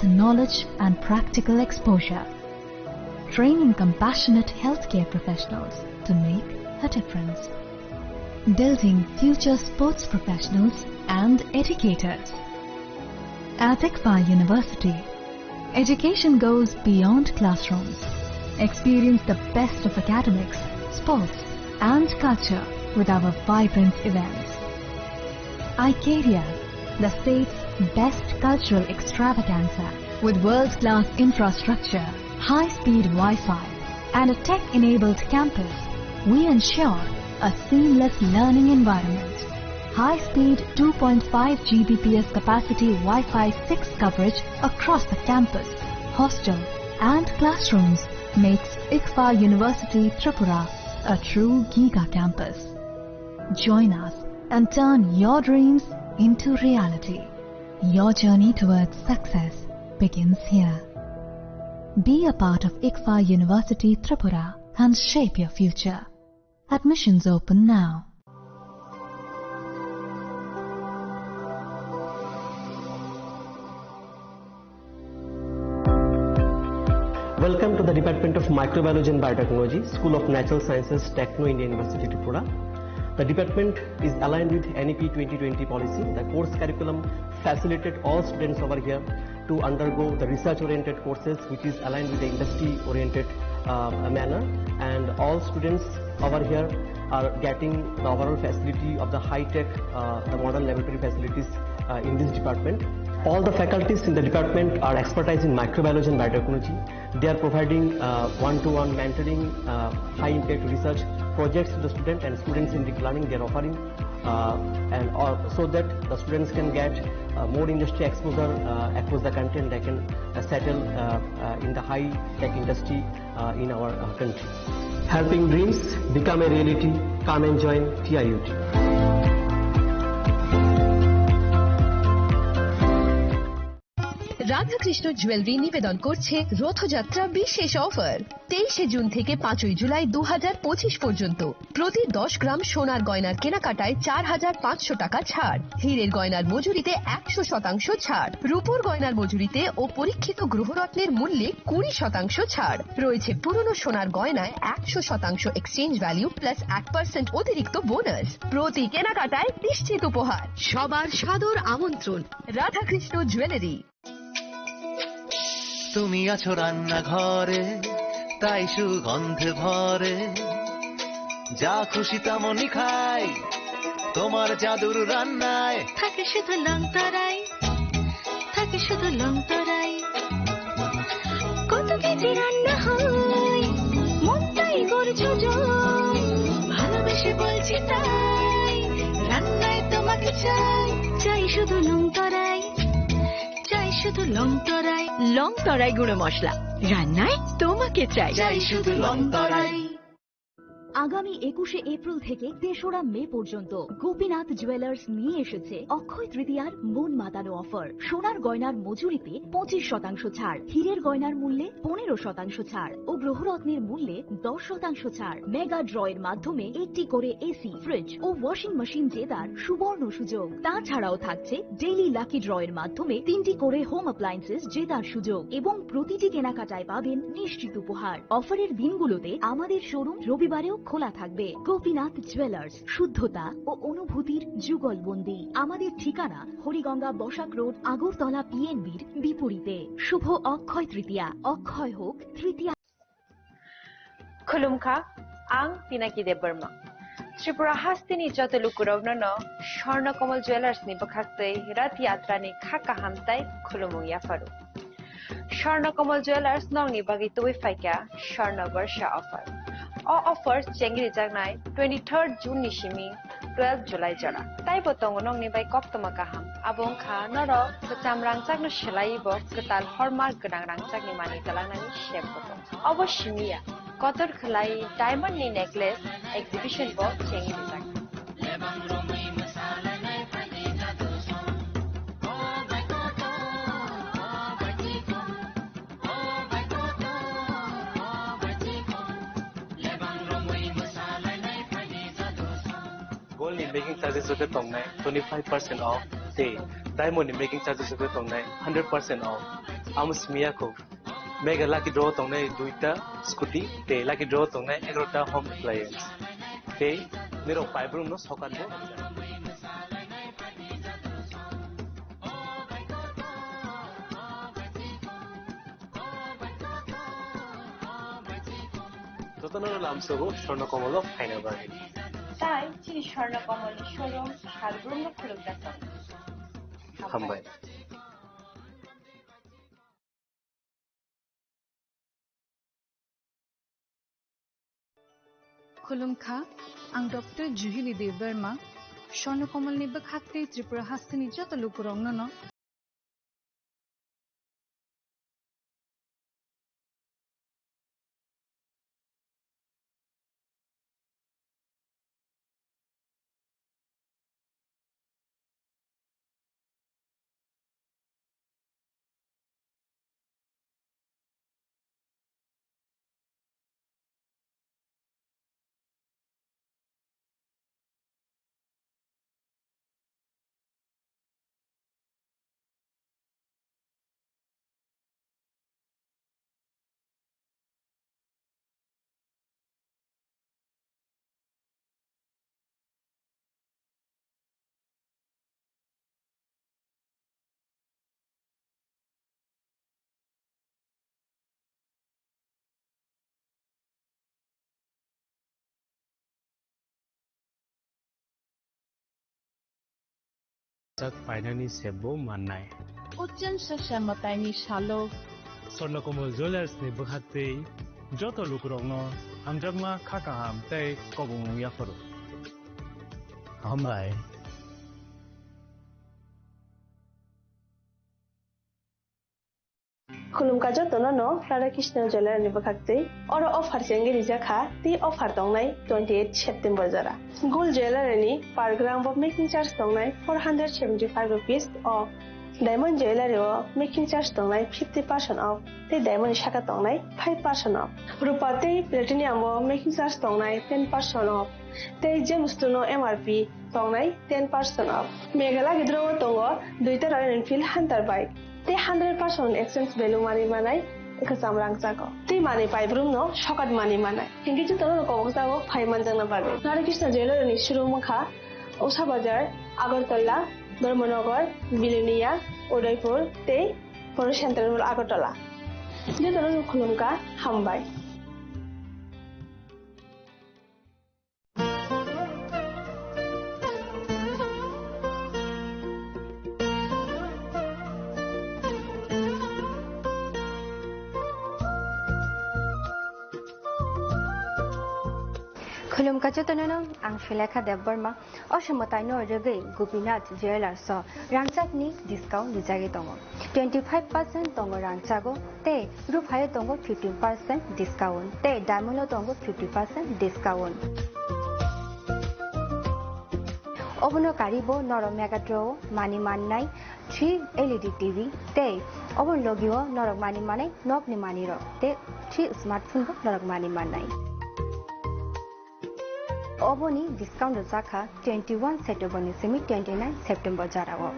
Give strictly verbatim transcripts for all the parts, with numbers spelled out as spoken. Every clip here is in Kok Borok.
knowledge and practical exposure, training compassionate healthcare professionals to make a difference, building future sports professionals and educators. At ICFAR University, education goes beyond classrooms. Experience the best of academics, sports, and culture with our vibrant events. Icaria, the state's best cultural extravaganza, with world-class infrastructure, high-speed Wi-Fi, and a tech-enabled campus, we ensure a seamless learning environment. High-speed two point five G B P S capacity Wi-Fi six coverage across the campus, hostel, and classrooms makes ICFAR University Tripura a true giga campus. Join us and turn your dreams into reality. Your journey towards success begins here. Be a part of ICFAR University Tripura and shape your future. Admissions open now. Welcome to the Department of Microbiology and Biotechnology, School of Natural Sciences, Techno India University, Tripura. The department is aligned with N E P twenty twenty policy. The course curriculum facilitated all students over here to undergo the research-oriented courses, which is aligned with the industry-oriented uh, manner. And all students over here are getting the overall facility of the high-tech, uh, the modern laboratory facilities uh, in this department. All the faculties in the department are expertise in microbiology and biotechnology. They are providing uh, one-to-one mentoring, uh, high-impact research projects to the student and students-centric learning they are offering, uh, and all, so that the students can get uh, more industry exposure uh, across the country, and they can uh, settle uh, uh, in the high-tech industry uh, in our uh, country. Helping dreams become a reality. Come and join T I U T. Radhakrishna jewellery নিবেদন করছে রথযাত্রা বিশেষ অফার। তেইশে জুন থেকে পাঁচই জুলাই দু হাজার পঁচিশ পর্যন্ত প্রতি দশ গ্রাম সোনার গয়নার কেনাকাটায় চার হাজার পাঁচশো টাকা ছাড়, হীরের গয়নার মজুরিতে একশো শতাংশ ছাড়, রূপোর গয়নার মজুরিতে ও পরীক্ষিত গ্রহরত্নের মূল্যে কুড়ি শতাংশ ছাড় রয়েছে। পুরনো সোনার গয়নায় একশো শতাংশ এক্সচেঞ্জ ভ্যালু প্লাস এক পার্সেন্ট অতিরিক্ত বোনাস। প্রতি কেনাকাটায় নিশ্চিত উপহার। সবার সাদর আমন্ত্রণ। রাধাকৃষ্ণ জুয়েলারি। তুমি আছো রান্নাঘরে, তাই সুগন্ধে ভরে। যা খুশি তেমনই খাই, তোমার জাদুর রান্নায়। থাকে শুধু লং তরাই, থাকে শুধু লং তরাই। কত কেজি রান্না হয়, মনটাই গড়ছে জয়। ভালোবেসে বলছি তাই, রান্নায় তোমাকে চাই। চাই শুধু লং তরাই, চাই শুধু লং তরাই। লং তরাই গুঁড়ো মশলা, রান্নায় তোমাকে চাই। চাই শুধু লং তরাই। আগামী একুশে এপ্রিল থেকে তেসরা মে পর্যন্ত গোপীনাথ জুয়েলার্স নিয়ে এসেছে অক্ষয় তৃতীয়ার মন মাতানো অফার। সোনার গয়নার মজুরিতে পঁচিশ শতাংশ ছাড়, হীরের গয়নার মূল্যে পনেরো শতাংশ ছাড় ও গ্রহরত্নের মূল্যে দশ শতাংশ ছাড়। মেগা ড্রয়ের মাধ্যমে একটি করে এসি, ফ্রিজ ও ওয়াশিং মেশিন জেতার সুবর্ণ সুযোগ। তাছাড়াও থাকছে ডেইলি লাকি ড্রয়ের মাধ্যমে তিনটি করে হোম অ্যাপ্লায়েন্সেস জেতার সুযোগ এবং প্রতিটি কেনাকাটায় পাবেন নিশ্চিত উপহার। অফারের দিনগুলোতে আমাদের শোরুম রবিবারেও খোলা থাকবে। গোপীনাথ জুয়েলার্স, শুদ্ধতা ও অনুভূতির যুগলবন্দি। আমাদের ঠিকানা হরিগঙ্গা বসাক রোড, আগরতলা পিএনবির বিপরীতে। শুভ অক্ষয় তৃতীয়া, অক্ষয় হোক তৃতীয়া। Khulumkha, ang Pinaki Debbarma. Tripura hasteni joto lukurokno no Swarna Kamal Jewellers ni bwkhaktwi Rath Yatra ni kha kaham tai khulumung yapharu. Swarna Kamal Jewellers nokni bagwi tubui phaikha Swarna Barsha offer. O offer chengri jaknai twenty-third June ni simi twelve July jora. Taibo tongo nokni bai koktwma kaham. Abo wngkha norok kwcham rangchakno swlaiwi bo kwtal hallmark gwnang rangchakni manwi twlangnani sep bo tongo. Obo simi ya, kotor khwlai diamond ni necklace exhibition bo chengwi rijak. Gold ni making charges jotoi tongnai twenty five percent off tei diamond ni making charges jotoi tongnai hundred percent off. Amo simi ya kho. Mega lucky draw tongnai duita scooty, tei lucky draw tongnai egarota home appliance. Tei nirok paibrumno sokat bo. Jotono lamsogo Swarna Komolo phaina bagwi. Tai chini Swarna Komolni showroom salbrumno khulumjak tongo. Hambai. Khulumkha, ang Doctor Juhili Debbarma, Swarna Komolni bwkhak tei Tripura hasteni joto lukurokno no Chak painani sebbo mannai. Uchen se semataini salo. Swarna Komol Jewellers ni bwkhak tei joto lukurokno hamjakma, kha kaham tei kobongmung yapharo. Hambai. Khulumkha jotono no Radha Krishna Jewellery ni bwkhak twi. Oro offer se wngwi rijak kha, tei offer tongnai twenty eight September jora. Gold Jewellery ni per gram bo making charge tongnai four hundred seventy five rupees off. Diamond Jewellery o making charge tongnai fifty percent off, tei diamond ni saka tongnai five percent off. Rupa tei platinum o making charge tongnai ten percent off, tei jemstone o M R P tongnai ten percent off. Meghalaya gidro o tongo duita Royal Enfield Hunter bike. Tei hundred percent exchange value manwi manai kwcham rangchago. Tei manwi paibrumno sokat manwi manai. Hinkhe jotono koboksago phai manjakna bagwi. Radha Krishna Jewellery ni showroom wngkha Usha Bazar, Agartala, Dharmanagar, Bilonia, Udaipur tei Photo Central Mall Agartala. Jotono khulumkha, hambai. Khulumkha jotono no, ang Sulekha Debbarma. O se mwtaino rwgwi Gopinath Jewellers o rangchakni discount rijagwi tongo. Twenty five percent tongo rangchago, tei ruphaio tongo fifteen percent discount, tei diamond o tongo fifty percent discount. Obono karibo norok Megatro o manwi mannai three L E D T V, tei oboni logio norok manwi mannai nokni manwirok, tei three smartphone bo norok manwi mannai. Oboni discount rwjakha twenty one September ni simi twenty nine September jorao.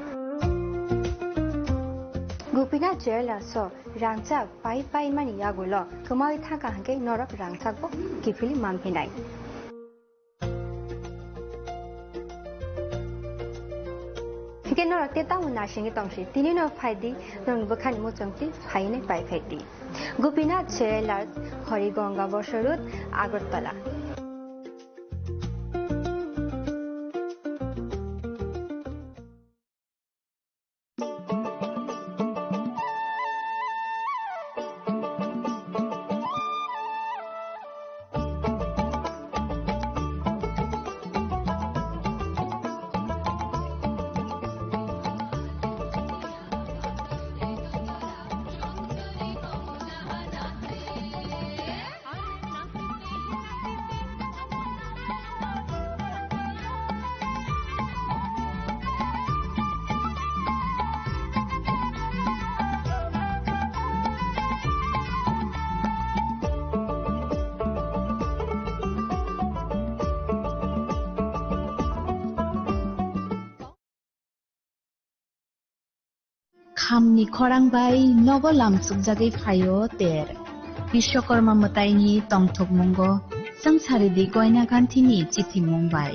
Gopinath Jewellers o rangchak pai pai mani yagulo kwmawi thangkha hwnkhe norok rangchak bo kiphilwi manphinai. Hwnkhe norok tei tamo naisingwi tongsi, tini no phaidi, norokni bwkhani muchungtwi phainai pai phaidi. Gopinath Jewellers, Harigonga Bosor Road, Agartala. Khamni khorang bai nogo lamsukjagwi phaio ter. Bishwakarma mwtaini tongthokmungo swngcharidi Goina Ganthini chithimung bai.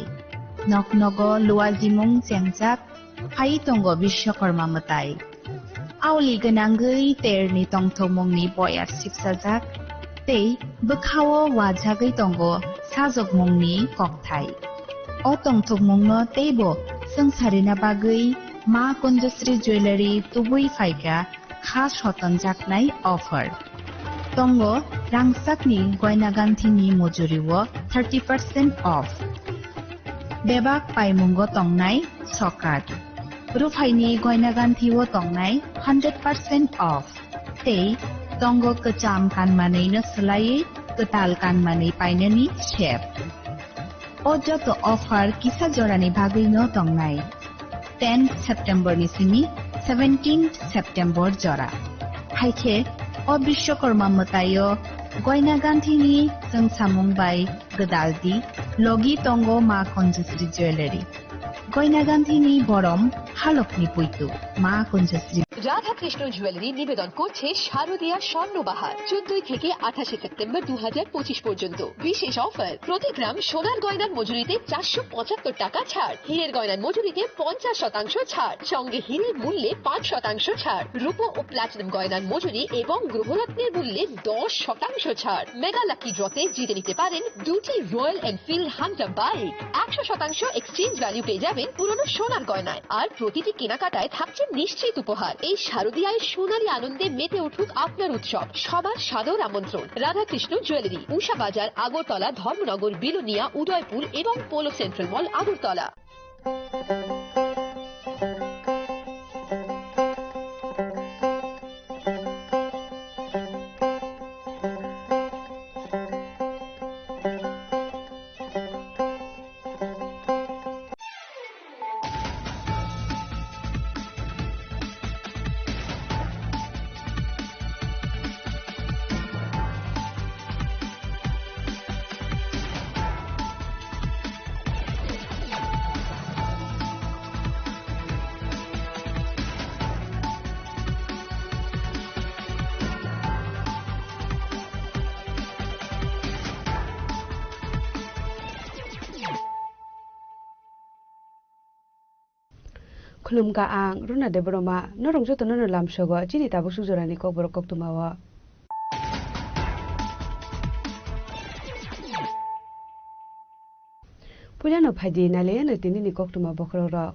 Nok nogo luajimung chengjak phai tongo Bishwakarma mwtai. Aoli gwnangwi terni tongthokmungni boyar sipsajak tei bwkhao wajagwi tongo sajokmungni kokthai. O tongthokmungno teibo swngcharina bagwi Ma Kunjasri Jewellery tubui phaikha kha sotonjaknai offer. Tongo rangchakni Goina Ganthini mujuriwo thirty percent off. Bebak paimungo tongnai sokat. Ruphaini Goina Ganthio tongnai hundred percent off. Tei tongo kwcham kanmanwino swlaiwi kwtal kanmanwi painani sep. O joto offer kisa jorani bagwino tongnai. Ten September ni simi seventeen September jora. Hai khe o Bishwakarma mwtaio Goina Ganthini chwngsamung bai gwdaldi logi tongo Ma Kunjasri Jewellery. Goina Ganthini borom halokni puitu Ma Kunjasri. Radhakrishna jewellery নিবেদন করছে শারদীয়া স্বর্ণবাহার, চোদ্দই থেকে আঠাশে সেপ্টেম্বর দু হাজার পঁচিশ পর্যন্ত। বিশেষ অফার, প্রতি গ্রাম সোনার গয়নার মজুরিতে চারশো পঁচাত্তর টাকা ছাড়, হীরের গয়নার মজুরিতে পঞ্চাশ শতাংশ ছাড়, সঙ্গে হীরের মূল্যে পাঁচ শতাংশ ছাড়, রূপো ও প্লাটিনাম গয়নার মজুরি এবং গ্রহরত্নের মূল্যে দশ শতাংশ ছাড়। মেগা লাকি ড্রতে জিতে নিতে পারেন দুটি রয়্যাল এনফিল্ড হান্টার বাইক, একশো শতাংশ এক্সচেঞ্জ ভ্যালু পেয়ে যাবেন পুরনো সোনার গয়নায়। আর প্রতিটি কেনাকাটায় থাকছে নিশ্চিত উপহার। এই শারদীয়ায় সোনালী আনন্দে মেতে উঠুক আপনার উৎসব। সবার সাদর আমন্ত্রণ। রাধাকৃষ্ণ জুয়েলারি, উষা বাজার, আগরতলা, ধর্মনগর, বিলোনিয়া, উদয়পুর এবং polo central mall, Agartala. Khulumkha ang Runa Debbarma, norok jotono no lamsogo chini tabuk sujorani kokborok koktwmao. Puilano phaidi nailaiano tinini koktwma bokhorokrok.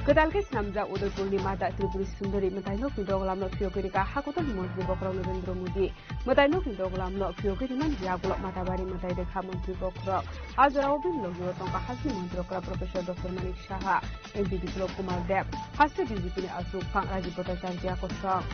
Kwtal khe snamjak Udaipurni Mata Tripuri Sundari mwtainokni doglamno phiyogwi rwkha hakotorni montri bokhorok Narendra Modi. Mwtainokni doglamno phiyogwi rwmani yagulo Matabari mwtai rwkha montri bokhorok. A jorao bini logi o tongkha hasteni montri okra Professor Doctor Manik Saha, M P Biplab Kumar Deb, haste B J P ni achuk phang Rajiv Bhattacharya kosong.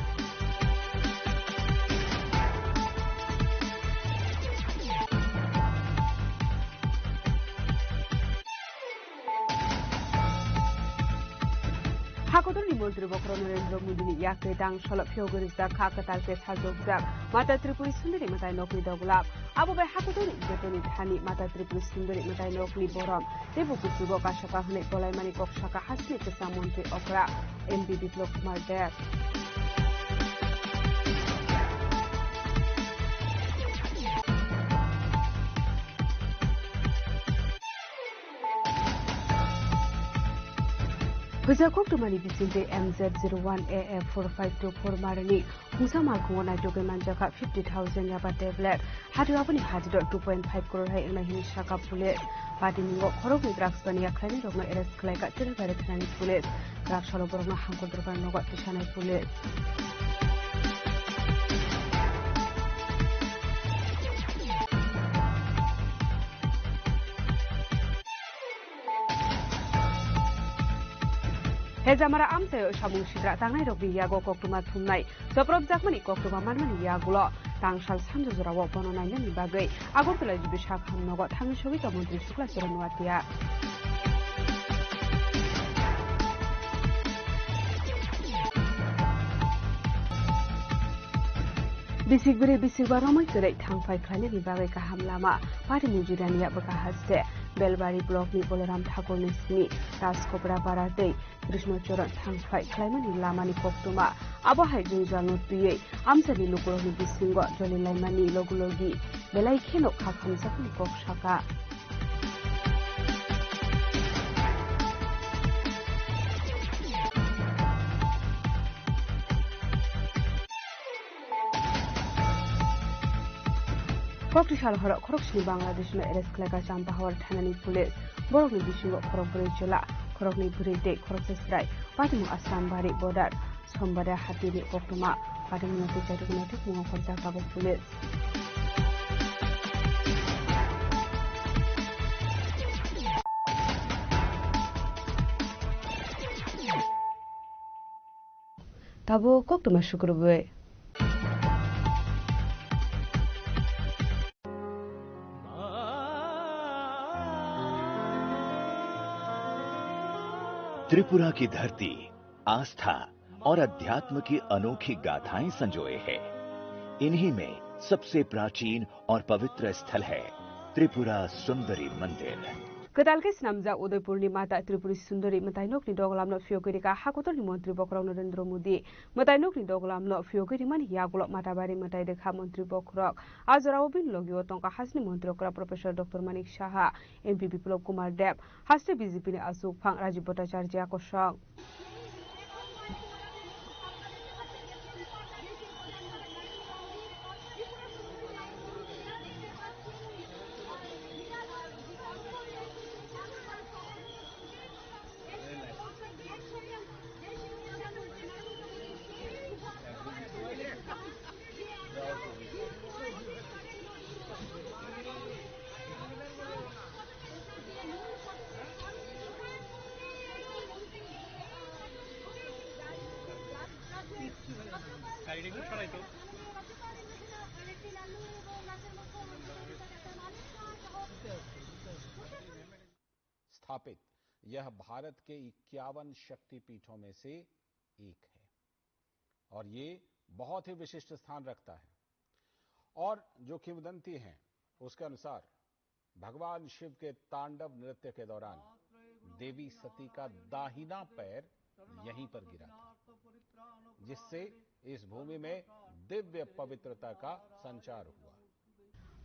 Hakotorni montri bokhorok Narendra Modini yakni tang solo phiyogwi rijak kha kwtal khe sajokjak Mata Tripuri Sundari mwtai nokni doglam. Abo bai hakotorni jotoni thani Mata Tripuri Sundari mwtai nokni borom teibo kuchugo kasaka hwnwi bolaimani kok saka hasteni kwcham montri okra M P Biplab Kumar Deb. Phuisa koktwmani bisingtwi M Z zero one A F four five two four marni mungsa malkhungo naitugwi manjakha fifty thousand yaba tablet. Hatio aboni hajiro two point five crore hai wngnai hwnwi sakha police. Party mungo khoroknwi drugs baniya khlainairokno arrest khlaikha Cheraibari thanani police. Drugs salo borokno hangkor dorbar nogo tisanai police. Hejamara amchaio samung sitra tangnairokni yago koktwma thumnai, chopropjakmani koktwma manmani yagulo tangsal sanjo jorao bono nainani bagwi Agartala G B Sakham nogo thangwi sogwi tong montri Sukla Charan Noatia. Bisik bwrwi bisik ba romwi kwrwi thang phai khlainani bagwi kaham lama, party ni judani yakbwkha haste. Belbari blockni Boloram Thakurni simi Rajkopra Para tei Krishna Charan thangphai khlaimani lamani koktwma. Abo hai jwngjalno twiwi amchaini lukurokni bisingo jolilaimani logi logi belai kheno kha khamjakmani kok sakha. Kokti sal horo khoroksni Bangladeshno arrest khlaikha Champahawar thanani police. Borokni bisingo khorokbrwi chwla, khoroknwi bwrwi tei khoroksa chwrai. Patimung Assam bari border. Sombare hatini koktwma patimungno twichai rwgwinai thwkmungo khorjak tabuk police. Tabuk koktwma sukrubwi. Tripura की धरती आस्था और अध्यात्म की अनोखी गाथाएं संजोए है। इन्हीं में सबसे प्राचीन और पवित्र स्थल है त्रिपुरा सुंदरी मंदिर। Kwtal khe swnamjak Udaipurni Mata Tripuri Sundari mwtainokni doglamno phiyogwi rikha hakotorni montri bokhorok Narendra Modi. Mwtainokni doglamno phiyogwi rimani yagulo Matabari mwtai rikha montri bokhorok. A jorao bini logio tongkha hasteni montri okra Professor Doctor Manik Saha, M P Biplab Kumar Deb, haste B J P ni achukphang Rajiv Bhattacharya kosong. स्थापित यह भारत के इक्यावन शक्तिपीठों में से एक है और ये बहुत ही विशिष्ट स्थान रखता है। और जो किंवदंती है, उसके अनुसार भगवान शिव के तांडव नृत्य के दौरान देवी सती का दाहिना पैर यहीं पर गिरा था, जिससे इस भूमि में दिव्य पवित्रता का संचार हुआ।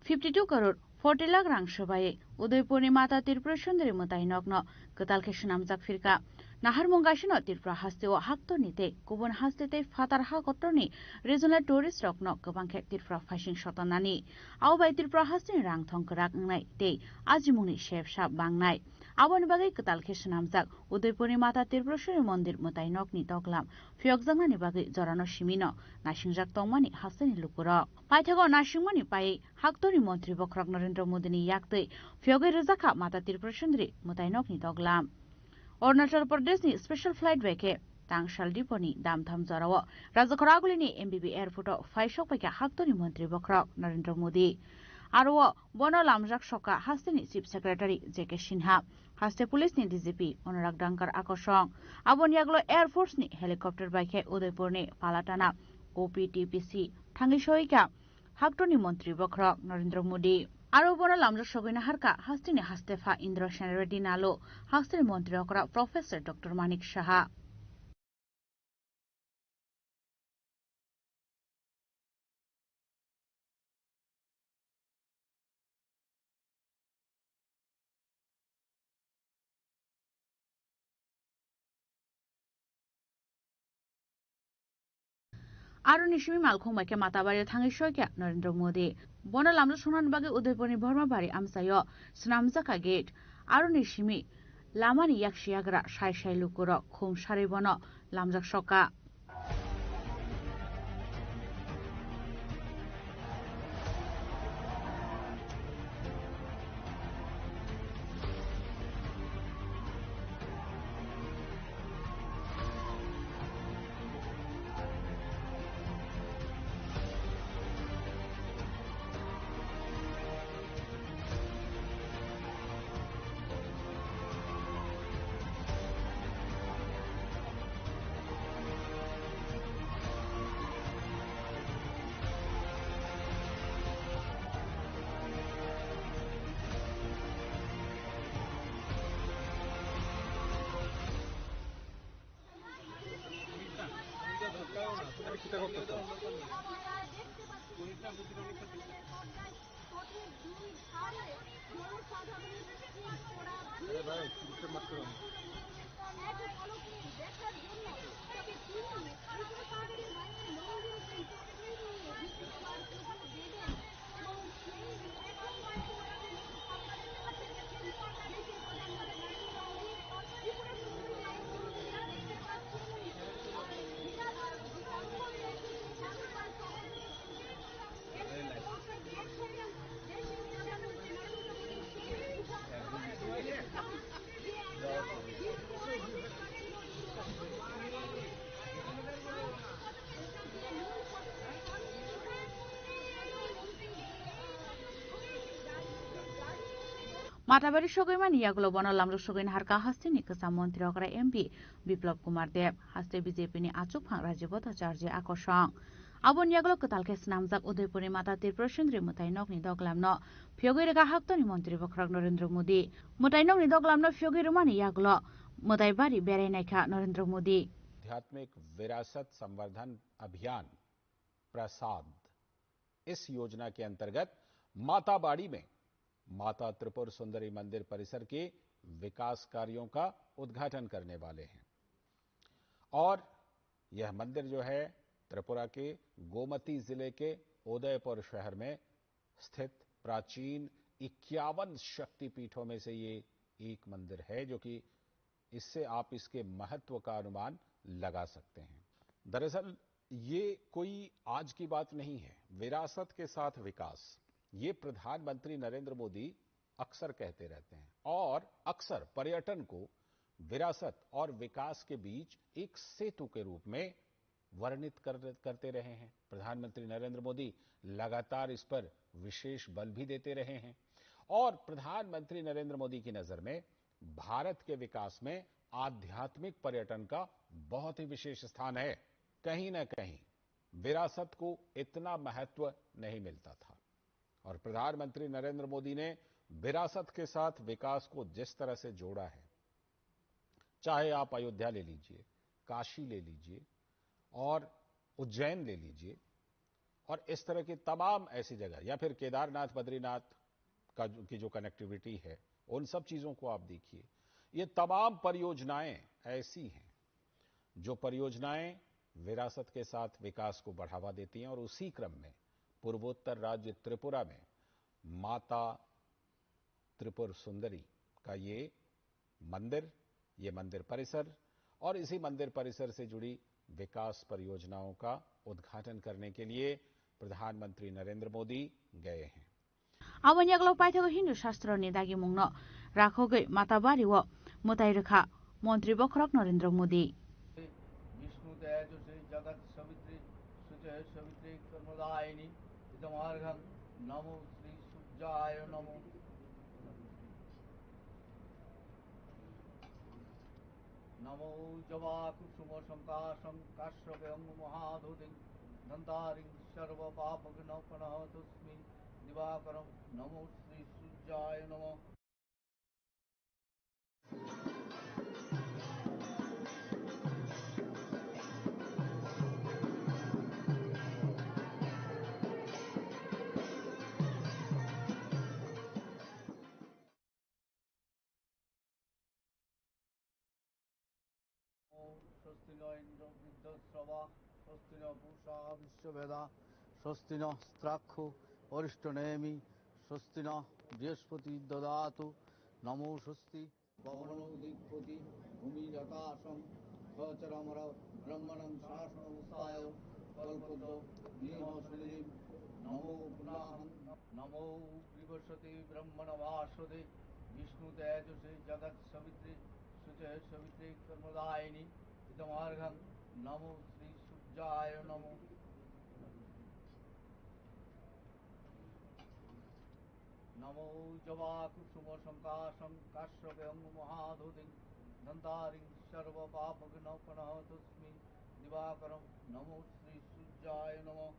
Fifty two crore forty lakh rang swbai Udaipurni Mata Tripura Sundari mwtai nokno kwtal khe swnamjak phirkha. Naharmung gaisino Tripura hasteo haktorni tei kubun haste tei phatar hakotorni regional tourist rokno kwbang khe Tripura phaising sotonnani. Abo bai Tripura hasteni rang thong kwrak wngnai tei ajimungni sepsa bangnai. Aboni bagwi kwtal khe swnamjak Udaipurni Mata Tripureshwari Mondir mwtai nokni doglam phiyokjaknani bagwi jorano simino naisingjak tongmani hasteni lukurok. Paithago naisingmani pai haktorni montri bokhorok Narendra Modini yaktwi phiyogwi rwjakha Mata Tripura Sundari mwtai nokni doglam. Arunachal Pradeshni special flight bai khe tang sal diponi damtham jorao Rajakhor agulini M B B airporto phai sok paikha haktorni montri bokhorok Narendra Modi. Aro o bono lamjak sokha hasteni Chief Secretary J K Sinha, haste police ni D G P Anurag Dankar akosong. Aboni yagulo Air Force ni helicopter bai khe Udaipurni Palatana O P T P C thangwi soikha haktorni montri bokhorok Narendra Modi. Aro bono lamjak sogwi naharkha hasteni haste pha Indra Sen Reddy Nalu, hasteni montri okra Professor Doctor Manik Saha. Aroni simi malkhung bai khe Matabario thangwi soikha Narendra Modi. Bono lamjak songnani bagwi Udaipurni Bormabari amchaio swnamjakha gate. Aroni simi lamani yaksi yagra sai sai lukurok khum sarwi bono lamjak sokha. চিন্তা করতেছে। আরে ভাই, চিন্তা মত করো। Matabari sogwi mani yagulo bono lamrok sogwi naharkha hasteni kwcham montri okra M P Biplab Kumar Deb, haste B J P ni achukphang Rajya Bhattacharya Akosong. Aboni yagulo kwtal khe swnamjak Udaipurni Mata Tripura Sundari mwtai nokni doglamno phiyogwi rwkha haktoni montri bokhorok Narendra Modi. Mwtai nokni doglamno phiyogwi rwmani yagulo mwtai bari berai naikha Narendra Modi. आध्यात्मिक विरासत संवर्धन अभियान प्रसाद, इस योजना के अंतर्गत माताबाड़ी में माता त्रिपुर सुंदरी मंदिर परिसर के विकास कार्यों का उद्घाटन करने वाले हैं। और यह मंदिर जो है त्रिपुरा के गोमती जिले के उदयपुर शहर में स्थित प्राचीन इक्यावन शक्तिपीठों में से ये एक मंदिर है, जो कि इससे आप इसके महत्व का अनुमान लगा सकते हैं। दरअसल ये कोई आज की बात नहीं है। विरासत के साथ विकास, ये प्रधानमंत्री नरेंद्र मोदी अक्सर कहते रहते हैं और अक्सर पर्यटन को विरासत और विकास के बीच एक सेतु के रूप में वर्णित कर, करते रहे हैं। प्रधानमंत्री नरेंद्र मोदी लगातार इस पर विशेष बल भी देते रहे हैं और प्रधानमंत्री नरेंद्र मोदी की नज़र में भारत के विकास में आध्यात्मिक पर्यटन का बहुत ही विशेष स्थान है। कहीं ना कहीं विरासत को इतना महत्व नहीं मिलता था और प्रधानमंत्री नरेंद्र मोदी ने विरासत के साथ विकास को जिस तरह से जोड़ा है, चाहे आप अयोध्या ले लीजिए, काशी ले लीजिए और उज्जैन ले लीजिए और इस तरह की तमाम ऐसी जगह, या फिर केदारनाथ, बद्रीनाथ का जो, की जो कनेक्टिविटी है, उन सब चीज़ों को आप देखिए। ये तमाम परियोजनाएं ऐसी हैं जो परियोजनाएं विरासत के साथ विकास को बढ़ावा देती हैं और उसी क्रम में पूर्वोत्तर राज्य त्रिपुरा में माता त्रिपुर सुंदरी का ये मंदिर, ये मंदिर परिसर और इसी मंदिर परिसर से जुड़ी विकास परियोजनाओं का उद्घाटन करने के लिए प्रधानमंत्री नरेंद्र मोदी गए हैं। Aboni yagulo paithago Hindu Shastro ni dagimungno rakhogwi Matabari o mwtai rwkha Montri Bokhorok Narendra Modi. Vishnu तेजसे जगत सवित्रे शुचे सवित्रे कर्मदायिनि इदमार्घं नमो श्री सूर्याय नमो। नमो जवाकुसुम संकाशं काश्यपं महादुतिं धन्तारिं सर्वपापघ्नपणहतोस्मि दिवाकरं नमो श्री सूर्याय नमः। स्वस्ति न इंद्रो वृद्धश्रवा स्वस्ति न पूषा विश्ववेदा स्वस्ति नस्तार्क्ष्यो अरिष्टनेमि स्वस्ति न बृहस्पति ददातु नमो स्वस्ति। पवनो दिग्पति भूमिराकाशं खचरमर ब्रह्मणं शासनमुत्थाय कल्पतो निह सन्निधिं नमो पुनाहं। नमो बृहस्पति ब्रह्मणवासदे विष्णु तेजसे जगत सवित्रे शुचे सवित्रे कर्मदायिनि इदमार्घं नमो श्री सूर्याय नमो। नमो जवाकुसुम संकाशं काश्यपं महादुतिं धन्तारिं सर्वपापघ्नपणहतोस्मि दिवाकरं नमो श्री सूर्याय नमः।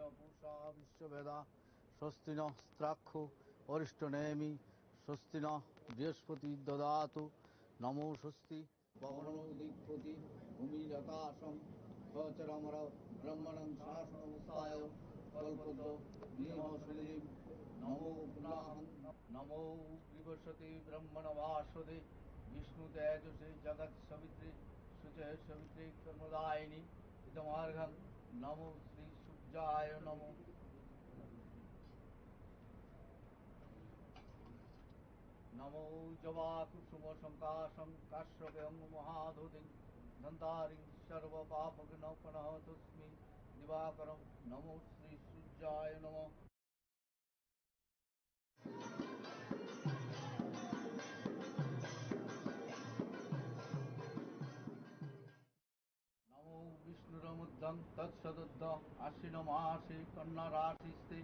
Pusa Vishvaveda, Swasti no Strakho Arishto Nemi, Swasti no Brihaspati Dadatu, Namo Swasti. Pavano Udipoti Bhumi Akasham Khacharamara Brahmanam Sasana Ustaya Kalpata Niha Sunirim Namo Punaham Namo Brihaspati Brahmana Vasade Vishnu Tejase Jagat Savitri Suche Savitri Karmadayini Idam Argham Namo Sri Surjaya Namo Namo Java Kusuma Sankasam Kashyapam Mahadhutim Dhantarim Sarva Papagna Panaha Tasmi Divakaram Namo Sri Surjaya Namo Namo Vishnu Ramuddam Tatsadaddha Ashina Masi Kanna Rasi Ste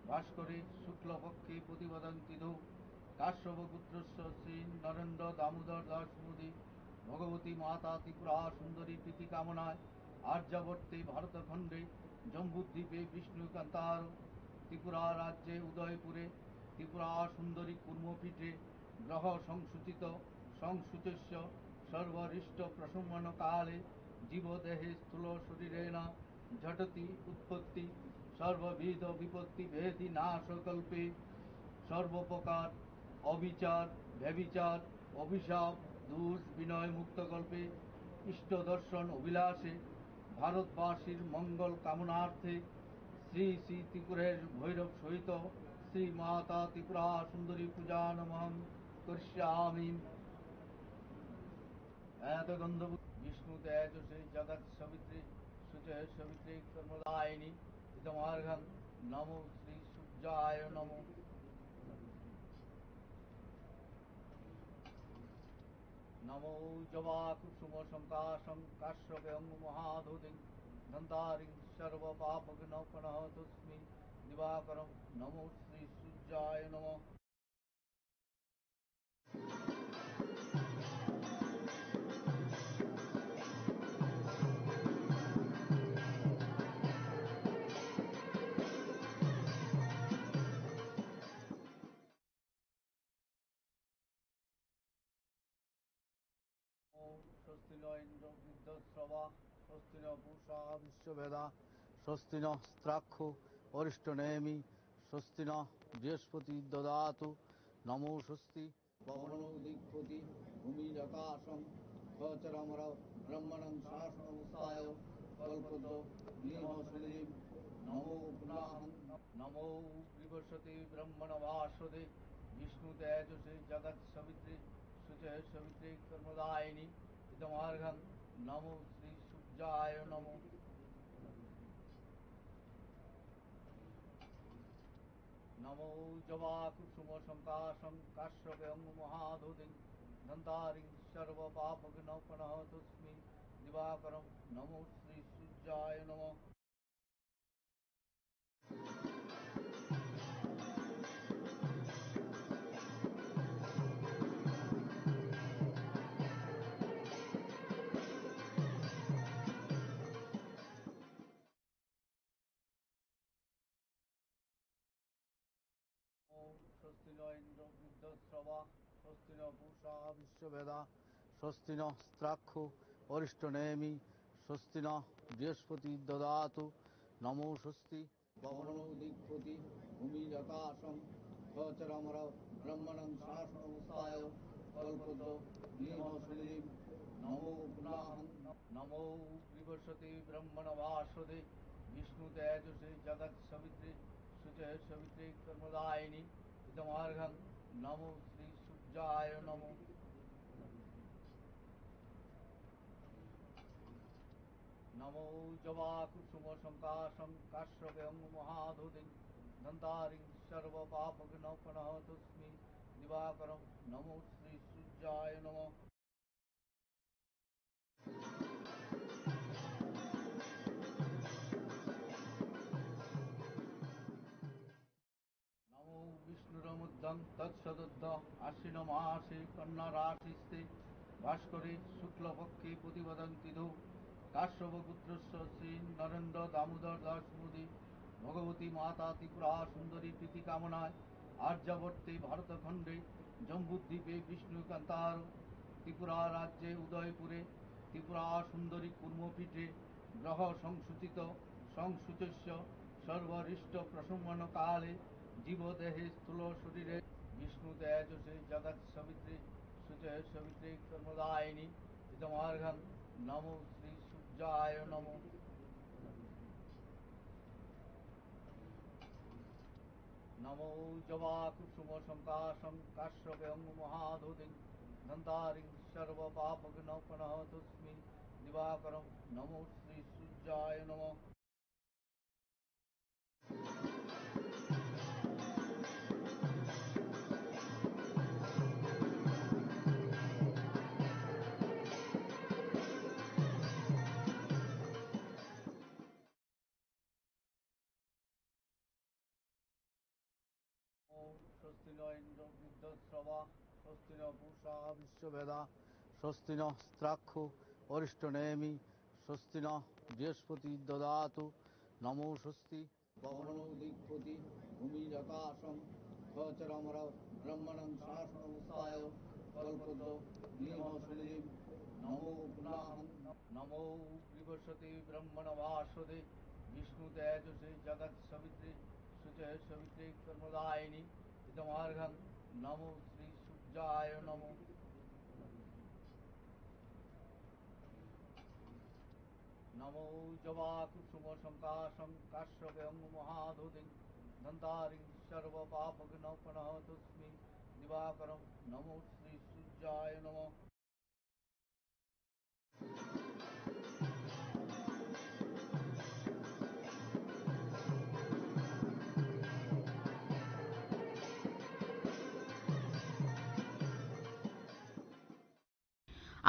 Bhaskare Shukla Pakke Putivadanti Do Kashyapa Putrasya Sri Narendra Damodar Das Modi Bhagavati Mata Tripura Sundari Priti Kamanai Aryavarte Bharat Khande Jambu Dvipe Vishnu Kantaro Tripura Rajye Udaipure Tripura Sundari Kurmo Pite Graha Sangsuchita Sangsuchasya Sarvarishta Prashamana Kale Jiva Dehe Sthula Sharirena Jhatati Utpatti Sarvavidha Vipatti Bhedi Nasa Kalpe Sarvapakar Abichar Bhabichar Abhisap Dush Binoy Mukta Kalpe Ishta Darshan Abhilashe Bharatbasir Mongol Kamanarthe Sri Sri Tripurer Bhairav Sohito Sri Mata Tripura Sundari Puja Namaham Karishyami. Eta Gandha Vishnu Tejase Jagat Savitri Suche Savitri Karmadayini Idam Argham Namo Sri Surjaya Namo Namo Java Kusuma Sankasam Kashyapam Mahadhutim Dhantarim Sarva Papagna Panaha Tasmi Divakaram Namo Sri Surjaya Namo Swasti no Indro Vriddhasrava, Swasti no Pusa Vishvaveda, Swasti no Strakho Arishto Nemi, Swasti no Brihaspati Dadatu, Namo Swasti. Pavano Udipoti Bhumi Akasham Khacharamara Brahmanam Sasana Ustaya Kalpata Niha Sunirim Namo Punaham Namo Brihaspati Brahmana Vasade Vishnu Tejase Jagat Savitri Suche Savitri Karmadayini Idam Argham Namo Sri Surjaya Namo Namo Java Kusuma Sankasam Kashyapam Mahadhutim Dhantarim Sarva Papagna Panaha Tasmi Divakaram Namo Sri Surjaya Namo Swasti no Indro Vriddhasrava, Swasti no Pusa Vishvaveda, Swasti no Strakho Arishto Nemi, Swasti no Brihaspati Dadatu, Namo Swasti. Pavano Udipoti Bhumi Akasham Khacharamara Brahmanam Sasana Ustaya Kalpata Niha Sunirim Namo Punaham Namo Brihaspati Brahmana Vasade Vishnu Tejase Jagat Savitri Suche Savitri Karmadayini Idam Argham Namo Sri Surjaya Namo Namo Java Kusuma Sankasam Kashyapam Mahadhutim Dhantarim Sarva Papagna Panaha Tasmi Divakaram Namo Sri Surjaya Namo Namo Vishnu Ramuddam Tatsadaddha Ashina Masi Kanna Rasi Ste Bhaskare Shukla Pakke Putivadanti Do Kashyapa Putrasya Sri Narendra Damodar Das Modi ভগবতী মাতা ত্রিপুরা সুন্দরী প্রীতি কামনায় আর্যাবর্তে ভারতখণ্ডে জম্বুদ্বীপে বিষ্ণুকান্তার ত্রিপুরা রাজ্যে উদয়পুরে ত্রিপুরা সুন্দরী কুর্মপীঠে গ্রহ সংসূচিত সংসূচস্য সর্বরিষ্ট প্রশমন কালে জীবদেহে স্থূল শরীরে বিষ্ণু তেজসে জগৎ সবিত্রে সুচয় সবিত্রে কর্মদায়িনী ইদমার্ঘং নমো শ্রী সূর্যায় নমো। নমো জবা কুসুম সংকাশং কাশ্যপেয়ং মহাদধিং ধন্তারিং সর্ব পাপঘ্ন প্রণতোস্মি দিবাকরং নমো শ্রী সূর্যায় নমঃ। Swasti no indro vriddhasrava, swasti no pusha vishvaveda, swasti no strakkho arishto nemi, swasti no brihaspati dadatu, namo swasti. Pavano dippati bhumi akasam khacharamara brahmanam sasana usaya kalpado niha sulim namo punaham. Namo brihaspati brahmana vasade vishnu tejase jagat savitre suche savitre karmadayini idam argham namo shri sujjaya namo. Namo java kusuma sankasam kasyapayang mahadoding dhantaring sarva papagna panatosmi divakaram namo shri sujjaya namo.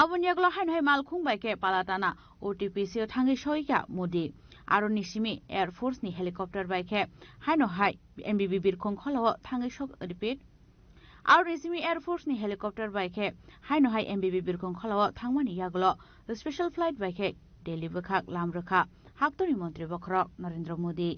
Aboni yagulo haino hai malkhung bai khe palatana O T P C o thangwi soikha Modi. Aroni simi Air Force ni helicopter bai khe haino hai M B B birkhong kholao thangwi sok, repeat. Aroni simi Air Force ni helicopter bai khe haino hai M B B birkhong kholao thangmani yagulo special flight bai khe Delhi bwkhak lam rwkha Haktorni montri bokhorok Narendra Modi.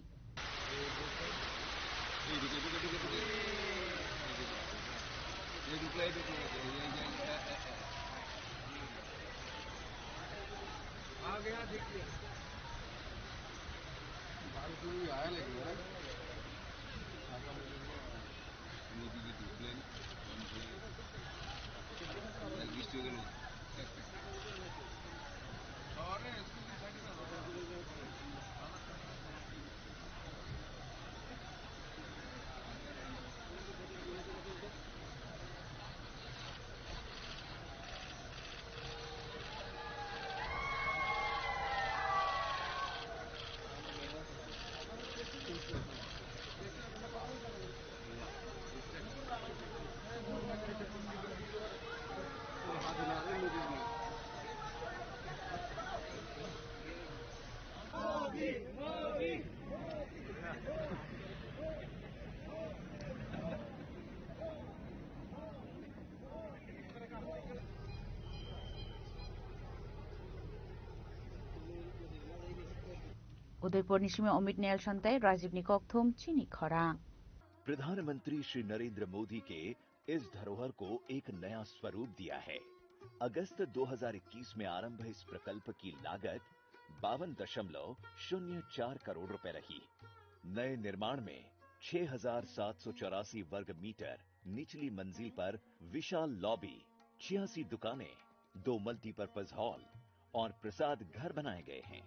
Udaipur ni simi Amit Nelson tei Rajib ni kokthum chini khorang. प्रधानमंत्री श्री नरेंद्र मोदी के इस धरोहर को एक नया स्वरूप दिया है। अगस्त दो हज़ार इक्कीस में आरंभ इस प्रकल्प की लागत बावन दशमलव शून्य चार करोड़ रुपए रही। नए निर्माण में छह हज़ार सात सौ चौरासी वर्ग मीटर निचली मंजिल पर विशाल लॉबी, छियासी दुकानें, दो मल्टीपर्पज हॉल और प्रसाद घर बनाए गए हैं।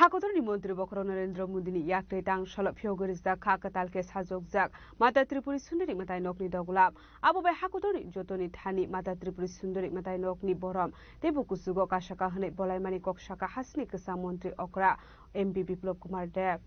Hakotorni montri bokhorok Narendra Modi ni yaktwi tang solo phiyogwi rijak kha kwtal khe sajokjak Mata Tripuri Sundari mwtai nokni doglam. Abo bai hakotorni jotoni thani Mata Tripuri Sundari mwtai nokni borom teibo kuchugo kasaka hwnwi bolaimani kok saka hasini kwcham montri okra M P Biplab Kumar Deb.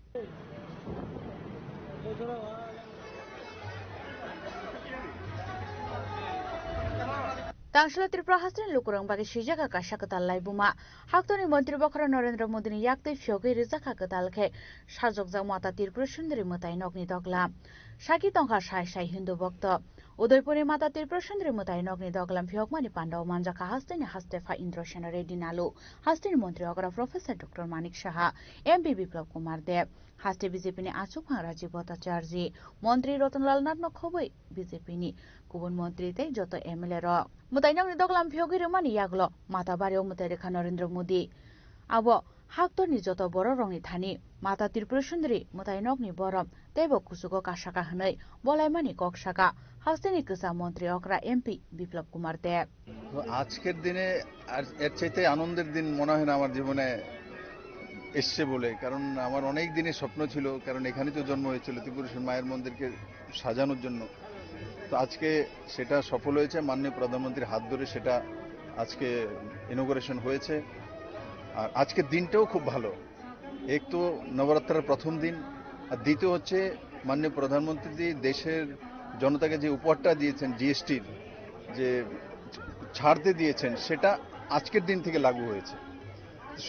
Tangshila Tripura hasteni lukurok bagwi swijak kaisa kwtal laibuma. Haktorni montri bokhorok Narendra Modini yaktwi phiyogwi rijak kha kwtal khe sajokjak Mata Tripura Sundari mwtai nokni doglam. Saki tongkha sai sai Hindu bokto. Udaipurni Mata Tripura Sundari mwtai nokni doglam phiyokmani pandao manjakha hasteni haste pha Indra Sena Reddy Nalu, hasteni montri okra Professor Doctor Manik Saha, M P Biplab Kumar Deb, haste B J P ni achukphang Rajiv Bhattacharjee, montri Ratan Lal Nath no khobwi B J P ni kubun montri tei joto M L A rok. Mwtai nokni doglam phiyogwi rwmani yagulo Mata Bario mwtai rwkha Narendra Modi. Abo haktorni joto bororokni thani Mata Tripura Sundari mwtai nokni borom teibo kuchugo kasaka hwnwi bolaimani kok saka hasteni kwcham montri okra M P Biplab Kumar Deb. তো আজকের দিনে আর এর চাইতে আনন্দের দিন মনে হয় না আমার জীবনে এসছে বলে, কারণ আমার অনেক দিনের স্বপ্ন ছিল, কারণ এখানে তো জন্ম হয়েছিল ত্রিপুরেশ্বর মায়ের মন্দিরকে সাজানোর জন্য। তো আজকে সেটা সফল হয়েছে, মাননীয় প্রধানমন্ত্রীর হাত ধরে সেটা আজকে ইনোগুরেশন হয়েছে। আর আজকের দিনটাও খুব ভালো। এক তো নবরাত্রের প্রথম দিন, আর দ্বিতীয় হচ্ছে মাননীয় প্রধানমন্ত্রী দেশের জনতাকে যে উপহারটা দিয়েছেন, জিএসটির যে ছাড়তে দিয়েছেন, সেটা আজকের দিন থেকে লাগু হয়েছে।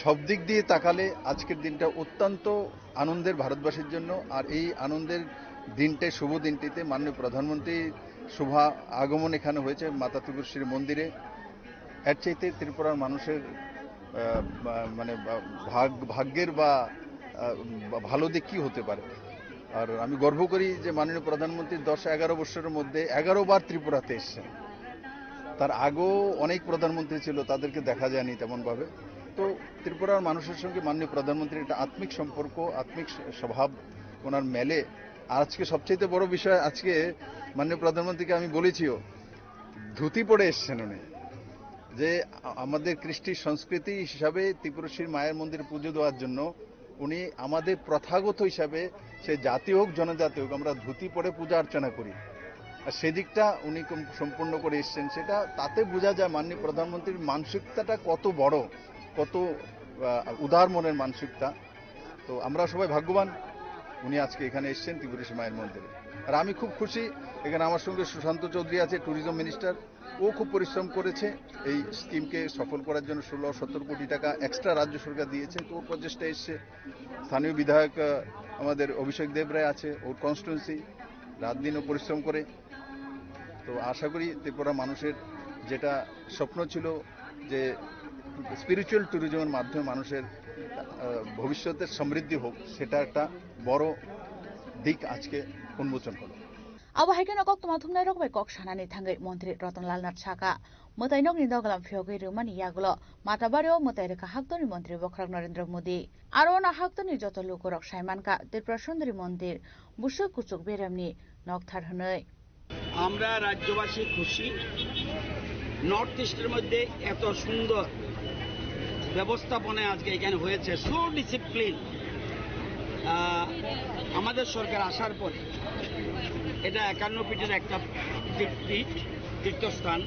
সব দিক দিয়ে তাকালে আজকের দিনটা অত্যন্ত আনন্দের ভারতবাসীর জন্য। আর এই আনন্দের দিনটায়, শুভ দিনটিতে মাননীয় প্রধানমন্ত্রী শুভ আগমন এখানে হয়েছে মাতা ত্রিপুরেশ্বরী মন্দিরে। এর চাইতে ত্রিপুরার মানুষের, আহ, বা-, মানে বা-, ভাগ-, ভাগ্যের বা, আহ, বা ভালো দিক কি হতে পারে? আর আমি গর্ব করি যে মাননীয় প্রধানমন্ত্রী দশ এগারো বছরের মধ্যে এগারো বার ত্রিপুরাতে এসেছেন। তার আগেও অনেক প্রধানমন্ত্রী ছিল, তাদেরকে দেখা যায়নি তেমন ভাবে। তো ত্রিপুরার মানুষের সঙ্গে মাননীয় প্রধানমন্ত্রীর একটা আত্মিক সম্পর্ক, আত্মিক স-, স্বভাব ওনার মেলে। আর আজকে সবচেয়ে বড় বিষয়, আজকে মাননীয় প্রধানমন্ত্রীকে আমি বলেছিও, ধুতি পরে এসছেন উনি, যে আ-, আমাদের কৃষ্টি সংস্কৃতি হিসাবে ত্রিপুরেশ্বরী মায়ের মন্দিরে পুজো দেওয়ার জন্য উনি আমাদের প্রথাগত হিসাবে, সে জাতি হোক জনজাতি হোক, আমরা ধুতি পরে পূজা অর্চনা করি। আর সেদিকটা উনি কম-, সম্পূর্ণ করে এসছেন, সেটা তাতে বোঝা যায় মাননীয় প্রধানমন্ত্রীর মানসিকতাটা কত বড়, কত, আহ, উদার মনের মানসিকতা। তো আমরা সবাই ভাগ্যবান, উনি আজকে এখানে এসছেন ত্রিপুরেশ্বরী মায়ের মন্দিরে। আর আমি খুব খুশি, এখানে আমার সঙ্গে সুশান্ত চৌধুরী আছে, ট্যুরিজম মিনিস্টার, ও খুব পরিশ্রম করেছে এই স্কিমকে সফল করার জন্য। ষোলো সতেরো কোটি টাকা এক্সট্রা রাজ্য সরকার দিয়েছে, তো ওর প্রচেষ্টা এসছে। স্থানীয় বিধায়ক, আহ, আমাদের অভিষেক দেব রায় আছে, ওর কনস্টিটুয়েন্সি, রাত দিনও পরিশ্রম করে। তো আশা করি ত্রিপুরা মানুষের যেটা স্বপ্ন ছিল যে স্পিরিচুয়াল ট্যুরিজমের মাধ্যমে মানুষের, আহ, ভবিষ্যতের সমৃদ্ধি হোক, সেটা একটা বড় দিক আজকে উন্মোচন হলো। Abo hai kheno koktwma thumnairok bai kok sanani thangwi montri Ratan Lal Nath saka, mwtainokni doglam phiyogwi rwmani yagulo Matabario mwtai rwkha haktorni montri bokhorok Narendra Modi. Aro ono haktorni joto lukurok sai mankha Tripura Sundari Mondir, bwswk kuchuk beremni nokthar hwnwi. আমরা রাজ্যবাসী খুশি, নর্থ ইস্টের মধ্যে এত সুন্দর ব্যবস্থাপনা আজকে এখানে হয়েছে, সো ডিসিপ্লিন। আহ, আমাদের সরকার আসার পরে এটা একান্ন পীঠের একটা পীঠ, পীঠ, তীর্থস্থান,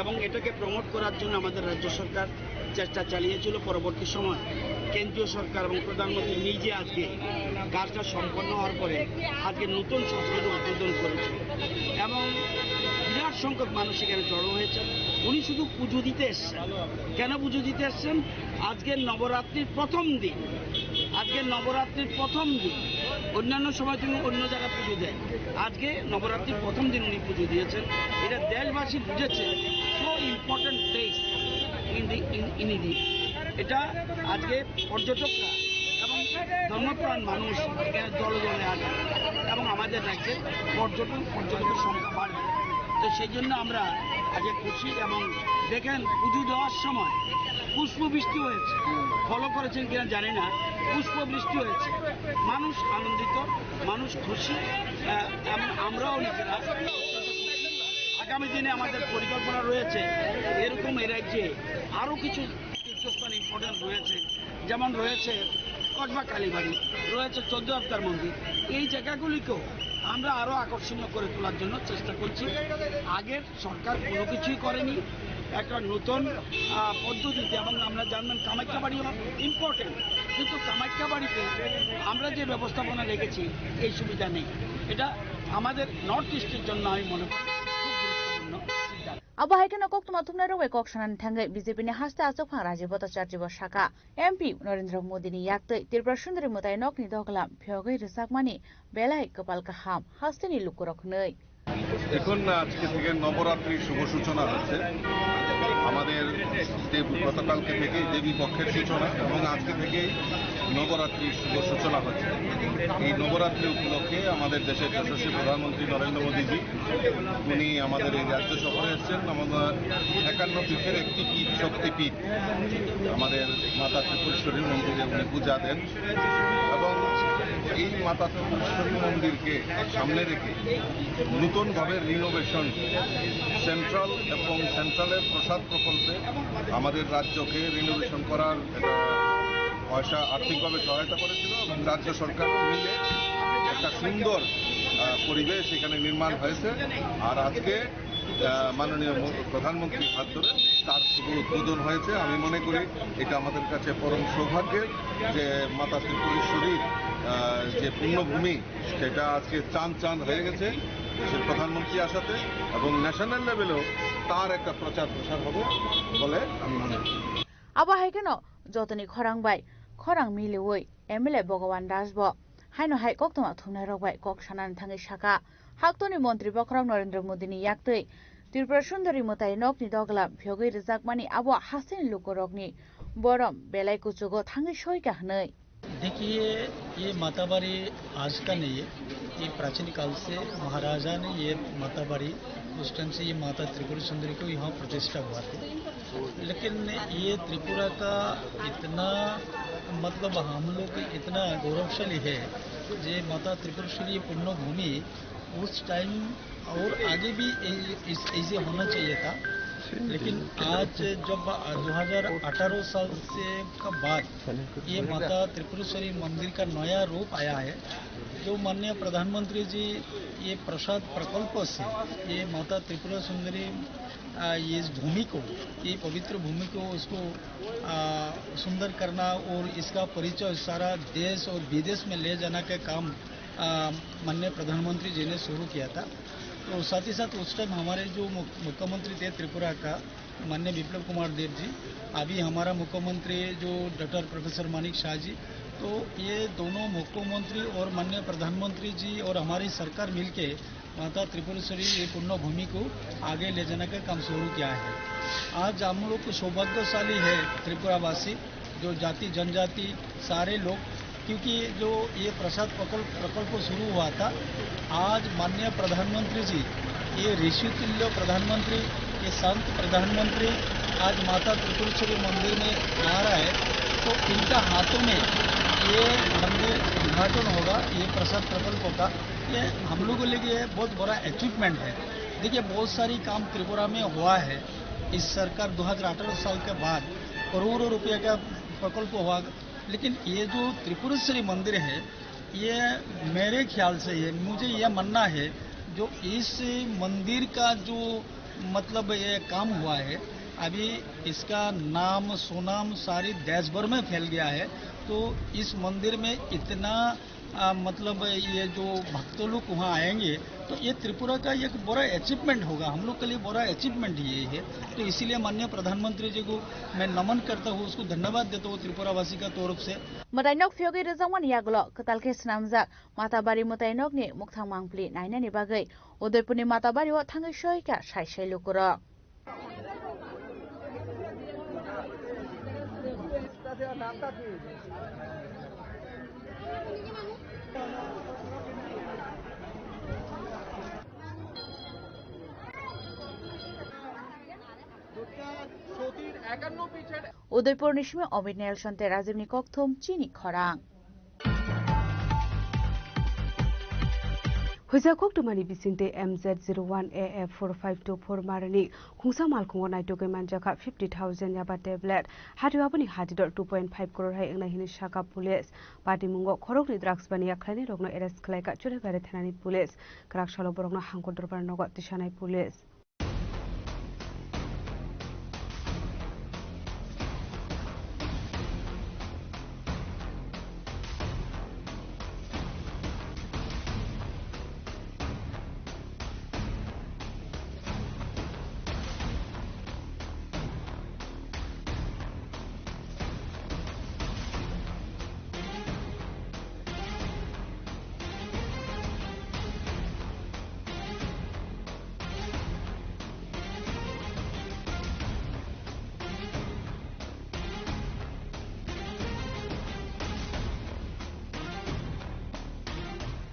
এবং এটাকে প্রমোট করার জন্য আমাদের রাজ্য সরকার চেষ্টা চালিয়েছিল। পরবর্তী সময় কেন্দ্রীয় সরকার এবং প্রধানমন্ত্রী নিজে আজকে কাজটা সম্পন্ন হওয়ার পরে আজকে নতুন সংস্কৃতি উদ্বোধন করেছে এবং বিরাট সংখ্যক মানুষ এখানে জড়ো হয়েছে। উনি শুধু পুজো দিতে এসছেন। কেন পুজো দিতে এসছেন? আজকে নবরাত্রির প্রথম দিন, আজকে নবরাত্রির প্রথম দিন। অন্যান্য সময় তুমি অন্য জায়গায় পুজো দেয়, আজকে নবরাত্রির প্রথম দিন উনি পুজো দিয়েছেন। এটা দেশবাসী বুঝেছে, so important place in the, in, in India। এটা আজকে পর্যটকরা এবং ধর্মপ্রাণ মানুষ এখানে দলে দলে আসে এবং আমাদের রাজ্যে পর্যটন, পর্যটকের সংখ্যা বাড়বে। তো সেই জন্য আমরা আজকে খুশি। এবং দেখেন, পুজো দেওয়ার সময় পুষ্প বৃষ্টি হয়েছে, ফলো করেছেন কিনা জানি না, পুষ্প বৃষ্টি হয়েছে, মানুষ আনন্দিত, মানুষ খুশি, আহ, এবং আমরাও নিজেরা। আগামী দিনে আমাদের পরিকল্পনা রয়েছে এরকম এই রাজ্যে আরও কিছু তীর্থস্থান ইম্পর্টেন্ট রয়েছে, যেমন রয়েছে কসবা কালীবাড়ি, রয়েছে চোদ্দ অবতার মন্দির। এই জায়গাগুলিকেও আমরা আরও আকর্ষণীয় করে তোলার জন্য চেষ্টা করছি। আগের সরকার কোনো কিছুই করেনি, একটা নতুন, আহ, পদ্ধতিতে। এবং আমরা জানবেন, কামাখ্যা বাড়ি ইম্পর্টেন্ট, কিন্তু কামাখ্যা বাড়িতে আমরা যে ব্যবস্থাপনা রেখেছি, এই সুবিধা নেই। এটা আমাদের নর্থ ইস্টের জন্য, আমি মনে করি, খুব গুরুত্বপূর্ণ সিদ্ধান্ত। Abo hai kheno koktwma thumnairok bai kok sanani thangwi B J P ni haste achukphang Rajiv Bhattacharjee bo saka, M P Narendra Modi ni yaktwi Tripura Sundari mwtai nokni doglam phiyogwi rwchapmani belai kwpal kaham hasteni lukurok hwnwi. এখন আজকে থেকে নবরাত্রির শুভ সূচনা হচ্ছে। আমাদের দেব-, গতকালকে থেকেই দেবী পক্ষের সূচনা এবং আজকে থেকেই নবরাত্রির শুভ সূচনা হচ্ছে। এই নবরাত্রি উপলক্ষে আমাদের দেশের যশস্বী প্রধানমন্ত্রী নরেন্দ্র মোদীজি, উনি আমাদের এই রাজ্য সফরে এসেছেন। আমাদের একান্ন পীঠের একটি পীঠ, শক্তিপীঠ, আমাদের মাতা ত্রিপুরেশ্বরী মন্দিরে উনি পূজা দেন এবং এই মাতা ত্রিপুরেশ্বরী মন্দিরকে সামনে রেখে নতুনভাবে রিনোভেশন, সেন্ট্রাল এবং সেন্ট্রালের প্রসাদ প্রকল্পে আমাদের রাজ্যকে রিনোভেশন করার একটা পয়সা আর্থিকভাবে সহায়তা করেছিল এবং রাজ্য সরকার মিলে একটা সুন্দর, আহ, পরিবেশ এখানে নির্মাণ হয়েছে। আর আজকে, আহ, মাননীয় ম-, প্রধানমন্ত্রীর হাত ধরে তার শুভ উদ্বোধন হয়েছে। আমি মনে করি এটা আমাদের কাছে পরম সৌভাগ্যের যে মাতা ত্রিপুরেশ্বরীর, আহ, যে পুণ্যভূমি, সেটা আজকে চান চান হয়ে গেছে। দেশের প্রধানমন্ত্রী আসাতে এবং ন্যাশনাল লেভেলেও তার একটা প্রচার প্রসার হবে বলে আমি মনে করি। Abo hai kheno jotoni khorang bai khorang miliwi M L A Bhagawan Das bo haino hai koktwma thumnairok bai kok sanani thangwi sakha, haktoni montri bokhorok Narendra Modini yaktwi Tripura Sundari mwtai nokni doglam phiyogwi rwjakmani abo hasteni lukurokni borom belai kuchugo thangwi soika hwnwi. देखिए, ये माताबारी आज का नहीं है, ये प्राचीन काल से महाराजा ने ये माताबारी, उस टाइम से ये माता त्रिपुर सुंदरी को यहाँ प्रतिष्ठा हुआ था। लेकिन ये त्रिपुरा का इतना, मतलब, हम लोग इतना गौरवशाली है, ये माता त्रिपुर सुंदरी पुण्यभूमि उस टाइम और आगे भी ए-, इस, ऐसे होना चाहिए था। लेकिन आज जब दो हज़ार अठारह साल से का बाद ये माता त्रिपुरेश्वरी मंदिर का नया रूप आया है, जो माननीय प्रधानमंत्री जी ये प्रसाद प्रकल्प से ये माता त्रिपुरा सुंदरी, आ, ये इस भूमि को, ये पवित्र भूमि को, उसको, आ, सुंदर करना और इसका परिचय सारा देश और विदेश में ले जाना का काम, आ, माननीय प्रधानमंत्री जी ने शुरू किया था। तो साथ ही साथ उस टाइम हमारे जो मुख-, मुख्यमंत्री थे त्रिपुरा का, माननीय विप्लव कुमार देव जी, अभी हमारा मुख्यमंत्री जो डॉक्टर प्रोफेसर मानिक शाह जी, तो ये दोनों मुख्यमंत्री और माननीय प्रधानमंत्री जी और हमारी सरकार मिलके माता त्रिपुरेश्वरी ये पुण्य भूमि को आगे ले जाने का काम शुरू किया है। आज हम लोग को सौभाग्यशाली है त्रिपुरावासी, जो जाति जनजाति सारे लोग, क्योंकि जो ये प्रसाद प्रकल्प, प्रकल्प शुरू हुआ था, आज माननीय प्रधानमंत्री जी, ये ऋषि तुल्य प्रधानमंत्री, ये संत प्रधानमंत्री आज माता त्रिपुरेश्वरी मंदिर में आ रहा है, तो इनका हाथों में ये मंदिर उद्घाटन होगा, ये प्रसाद प्रकल्प का, ये हम लोगों के लिए बहुत बड़ा अचीवमेंट है। देखिए, बहुत सारी काम त्रिपुरा में हुआ है इस सरकार दो हज़ार अठारह साल के बाद, करोड़ों रुपये का प्रकल्प हुआ, लेकिन ये जो त्रिपुरेश्वरी मंदिर है, ये मेरे ख्याल से, ये, मुझे ये मानना है, जो इस मंदिर का जो, मतलब, ये काम हुआ है, अभी इसका नाम सुनाम सारी देश भर में फैल गया है। तो इस मंदिर में इतना, आ, मतलब, ये जो भक्त लोग वहाँ आएंगे, तो ये त्रिपुरा का एक बड़ा अचीवमेंट होगा, हम लोग के लिए बड़ा अचीवमेंट ये है। तो इसीलिए माननीय प्रधानमंत्री जी को मैं नमन करता हूँ, उसको धन्यवाद देता हूँ त्रिपुरावासी का तरफ से। Mwtai nok phiyogwi rwjakmani yagulo kwtal khe swnamjak Matabari mwtai nokni mukthang mangpli nainani bagwi Udaipurni Matabari o thangwi soika sai sai lukurok. Udaipurni simi Omit Nelson tei Rajibni kokthum chini khorang. Huija koktwmani bisingtwi M Z zero one A F four five two four marani khungsa malkhungo naitugwi manjakha fifty thousand yaba tablet. Hatio aboni hatidor two point five crore hai wngnai hwnwi sakha police. Patimungo khoroknwi drugs baniya khlainairokno arrest khlaikha Churaibari thanani police. Kwrak salo borokno hangkor dorbar nogo tisanai police.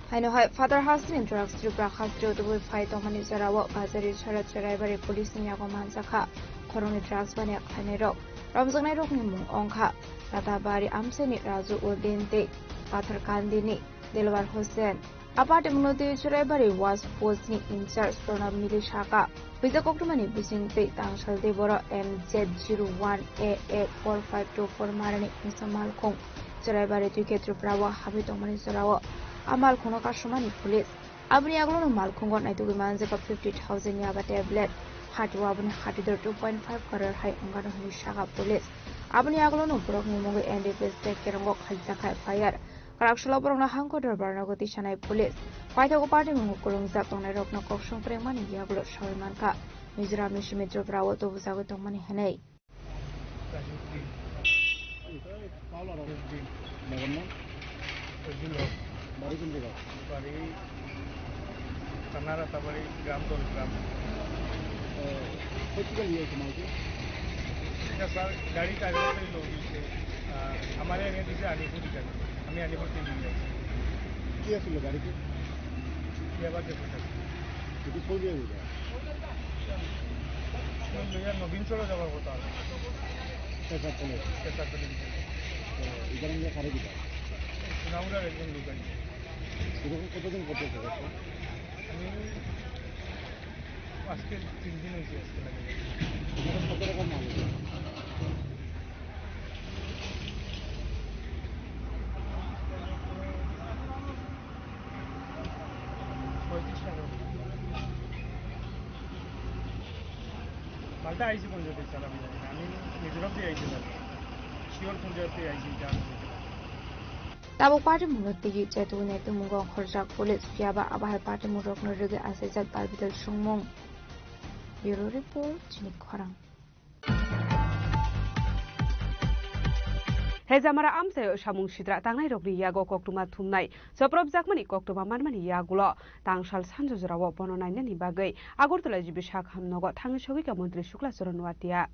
Haino hai Father hasteni drugs Tripura hasteo tubui phai tongmani jorao Kajari Chara Cheraibari police ni yago manjakha. Khoroknwi drugs baniya khlainairok romjaknairokni mung wngkha Ratabari amchaini Raju Uddin tei Patharkandini Dilwar Hussain. A party mungno twi Cheraibari West Post ni in-charge Pranab Mili sakha. Puisa koktwmani bising twi tangsal tei boro M Z zero one A A four five two four marani mungsa malkhung Cheraibari twi khe Tripura o habwi tongmani jorao a malkhungno kasumani police. Aboni aglono malkhungo naitugwi manjak fifty thousand yaba tablet, hati o aboni hati dor two point five crore hai wngkano hwnwi sakha police. Aboni aglono borokni mungwi N D P S tei kerongo khaijak F I R. Kwraksalo borokno hangko dorbarno goti sanai police. Paithago party mungo kwlwngjak tongnairokno kok songprengmani yagulo sawi mankha. Mizoramni simi Tripura o tubujagwi tongmani hwnwi. Tajuddin. Tajuddin. Nogor na? Fazlul Hok. Bari kun jaga? Bari Kanara Tabari, Gram Dol Gram. Eh, koi jaga liya hai tumhare? Sir, gari ka aisa log gayi thi, ah, hamare yah se Alipur ka. Hum Alipur se liye. Kya silo gari ke? Kya baat hai? Koi liya hai? Nobin Sora jabar kotha. Kesatpally. Kesatpally. To idhar hum log kha rahe hai kidhar? Naura ekdom local. Idhar ko kotodin korte ho? Ami ajke tin din hoyese ajke lage. Idhar kotodin korte ho? Malta aisi kono jodi chala bujai. Ami Mizoram tei aisi jala. Sure kono jodi aisi jala. Tabuk party mungno tigi chetu netu mungo khorjak police phiyaba abahai party mungrokno rwgwi achaijak Barbidal songmung. Bureau Report, Chini Khorang. Hejamara amchaio samung sitra tangnairokni yago koktwma thumnai chopropjakmani koktwma manmani yagulo tangsal sanjo jorao bono nainani bagwi Agartala G B Sakham nogo thangwi sogwikha Montri Shukla Charan Noatia.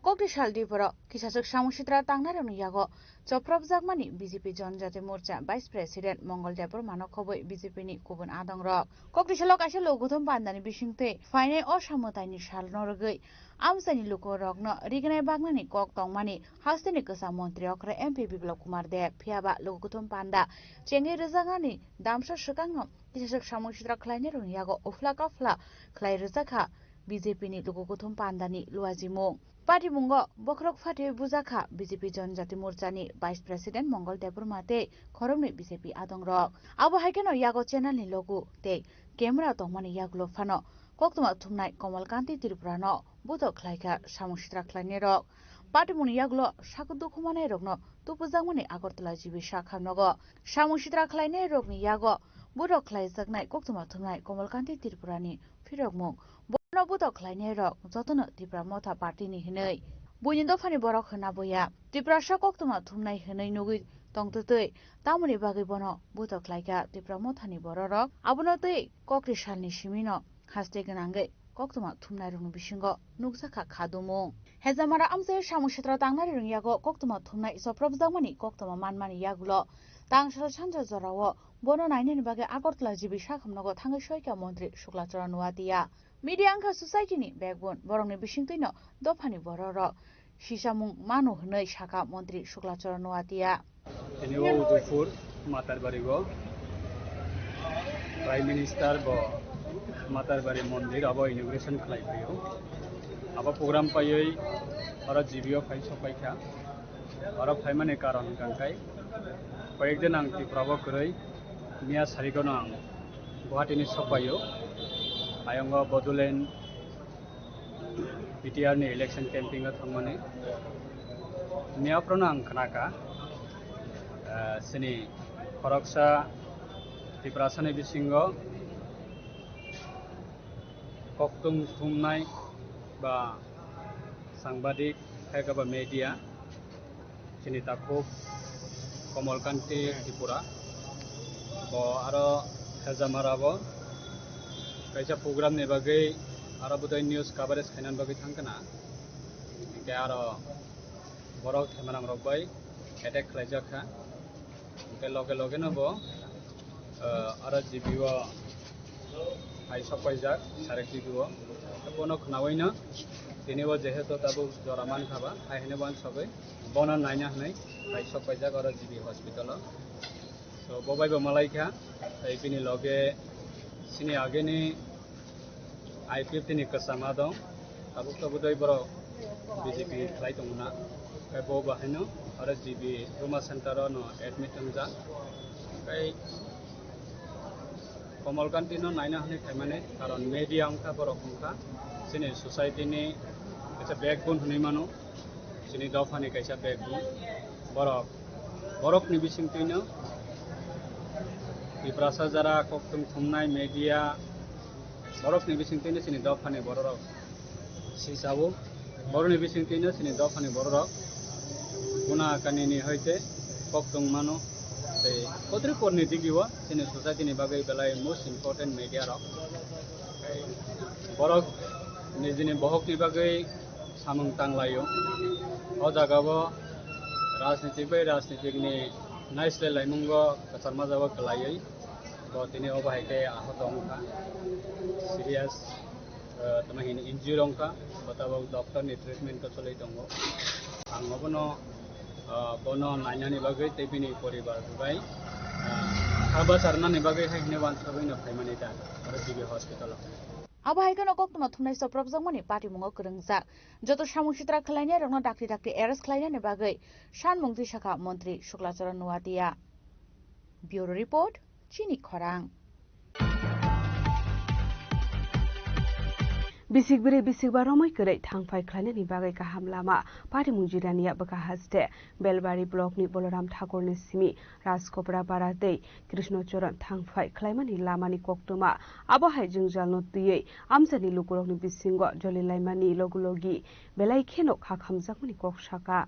Kokti sal Diporo kisachwk samung sitra tangnairokni yago chopropjakmani B J P Janjati Morcha Vice President Mongol Debbarmano khobwi B J P ni kubun adongrok. Kokti salo kaisa logothom pandani bisingtwi phainai o samwtaini salno rwgwi amchaini lukurokno rignai bagnani kok tongmani hasteni kwcham montri okra M P Biplab Kumar Deb. Phiyaba logothom panda chengwi rwjaknani damsa swkangno kisachwk samung sitra khlainairokni yago uphla kaphla khlai rwjakha B J P ni logothom pandani luajimung. Patimungo bokhorok phatwi bujakha B J P Janjati Morchani Vice President Mongol Debbarma tei khoroknwi B J P adongrok. Abo hai kheno yago channel ni logo tei camera tongmani yagulo phano koktwma thumnai Komal Kanti Tripurano butok khlaikha samung sitra khlainairok. Patimungni yagulo sago dukhu manairokno tubujakmani Agartala G B Sakham nogo samung sitra khlainairokni yago butok khlaijaknai koktwma thumnai Komal Kanti Tripurani phirokmung. Bono butok khlainairok jotono Tipra Motha Party ni hinwi. Buini dophani borok hwnna boya Tiprasa koktwma thumnai hinwi nugwi tongtwtwi, tamoni bagwi bono butok khlaikha Tipra Mothani bororok. Abono twi kokri salni simino haste gwnangwi koktwma thumnairokni bisingo nukjakha khadumung. Hejamara amchaio samung sitra tangnairokni yago koktwma thumnai chopropjakmani koktwma manmani yagulo tangsal sanja jorao bono nainani bagwi Agartala G B Sakham nogo thangwi soikha montri Shukla Charan Noatia. Media wngkha society ni backbone, borokni bisingtwino dophani bororok sisamung mano hwnwi sakha montri Shukla Charan Noatia. Tini o Udaipur Matarbari o Prime Minister bo Matarbari mondir abo inauguration khlai phaio. Abo program paiwi oro G B o phai sopaikha. Oro phaimani karon hwnkha khe koyek din ang Tripura o kwrwi, miya sarigono ang Guwahati ni sopaio. Ayongo Bodoland P T R ni election campaign o thangmani. Miyaphrono ang khnakha, ah, chini khoroksa Tiprasani bisingo koktung thumnai ba sangbadik, hai khe ba media, chini takhuk Komal Kanti Tripura, bo aro Khejamara bo kaisa program ni bagwi aro bodai news coverage khainani bagwi thang khna, hinkhe aro borok themarang rok bai attack khlaijak kha. Hingke loge loge no bo, ah, aro G B o hai sok paijak, Sarek G B o. Bono khnaui no tini bo jehetu tabuk jora man kha ba, hai hwnwi bo ang sogwi bono naina hwnwi hai sok paijak aro G B hospital o. So, bo bai bo malai kha, tei bini loge sini ageni I P F T ni kwchama dong, tabuk tabuk doi borok B J P khlai tongo na, tei bo bahaino aro G B trauma center o no admit wngjak, tei Komal Kanti no naina hwnwi phaimani, karon media wngkha borok wngkha chini society ni kaisa backbone hwnwi mano, chini dophani kaisa backbone. Borok, borokni bisingtwino Tiprasa jara kokthum thumnai media, borokni bisingtwino chini dophani bororok sisao, borokni bisingtwino chini dophani bororok kuna kanini hoite kokthum mano. Tei kotri porni digio chini society ni bagwi belai most important media rok. Tei borok nijini bohokni bagwi samung tanglaio. O jagao rajnitik bai rajnitikni naislai laimungo kwchar majao kwlaiwi bo tini obo hai khe ahot wngkha, serious, eh, tamo hini injury wngkha, bo tabok doctor ni treatment o choli tongo. Ang obono, eh, bono nainani bagwi tei bini poribar bai, eh, kha bacharnani bagwi hai hwnwi uansugwi no phaimani ta oro G B hospital o. Abo hai kheno koktwma thumnai soprobjakmani patimungo kwrwngjak. Joto samung sitra khlainairokno dakti dakti arrest khlainani bagwi sanmung twi sakha Montri Suklacharan Nuatia. Bureau Report, Chini Khorang. Bisik bwrwi bisikba romwi kwrwi thangphai khlainani bagwi kaham lama patimung jirania bwkha haste Belbari block ni Boloram Thakur ni simi Rajkopra para tei Krishna Charan thangphai khlaimani lamani koktwma. Abo hai jwngjalno twiwi amchaini lukurokni bisingo jolilaimani logi logi belai kheno kha khamjakmani kok sakha.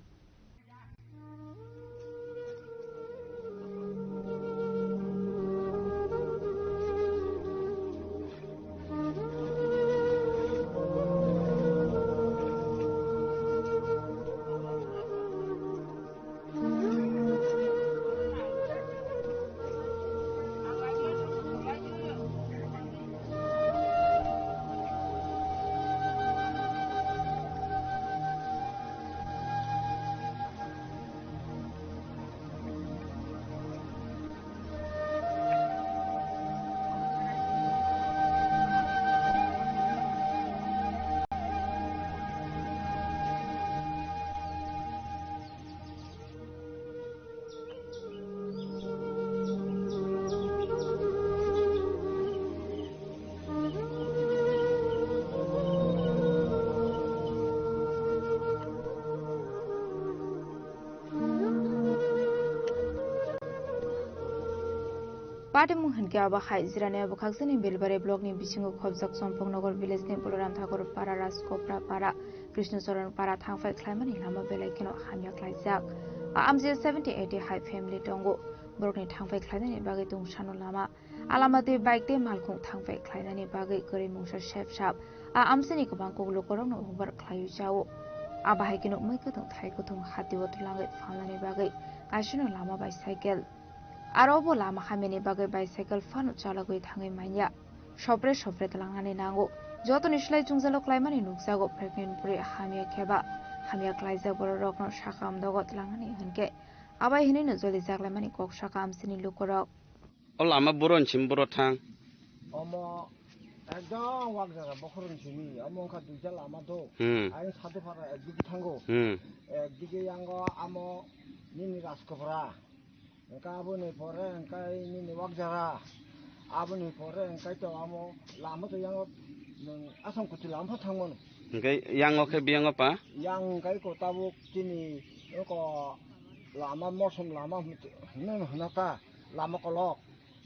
Patimung hinkhe abo hai jirania bwkhaksani Belbari block ni bisingo khobjak Chompoknagar village ni Boloram Thakur para, Rajkopra para, Krishna Charan para thangphai khlaimani lama belai kheno hamya khlaijak. A amchai seventy eighty hai family tongo. Borokni thangphai khlainani bagwi tungsano lama. A lama twi bike tei malkhung thangphai khlainani bagwi kwrwi mungsa sep sap. A amchaini kwbang kok lukurokno hukbar khlaiwi chao. Abo hai kheno mui kwthwng thai kwthwng hatio twlangwi phalnani bagwi kaisano lama bicycle. Aro bo lama hamyani bagwi bicycle phano chalogwi thangwi manya. Sopre sopre tlangnani nango. Jotoni slai chungjalo klaimani nukjago pregnant bwrwi hamya kheba. Hamya klaijak bororokno sakam dogo tlangnani hinkhe abai hinwino joli jaklaimani kok sakha amchaini lukurok. O lama buro ni simi buro thang. Omo ekdom wak jaga bokhorok ni simi. Omo wngkha duita lama do. Hmm. Ayang sadu phara ekdigi thango. Hmm. Ekdigi yango amo nini Rajkopra. Wngkha aboni pore wngkha nini wak jaga. Aboni pore wngkha to amo lama to yango nwng asong kuchi lama pha thangmano. Hingke yang o khe biyang o pa? Yang kai ko tabuk chini ko lama mosom lama hwnwi hwnwi hwna ta lama kolok.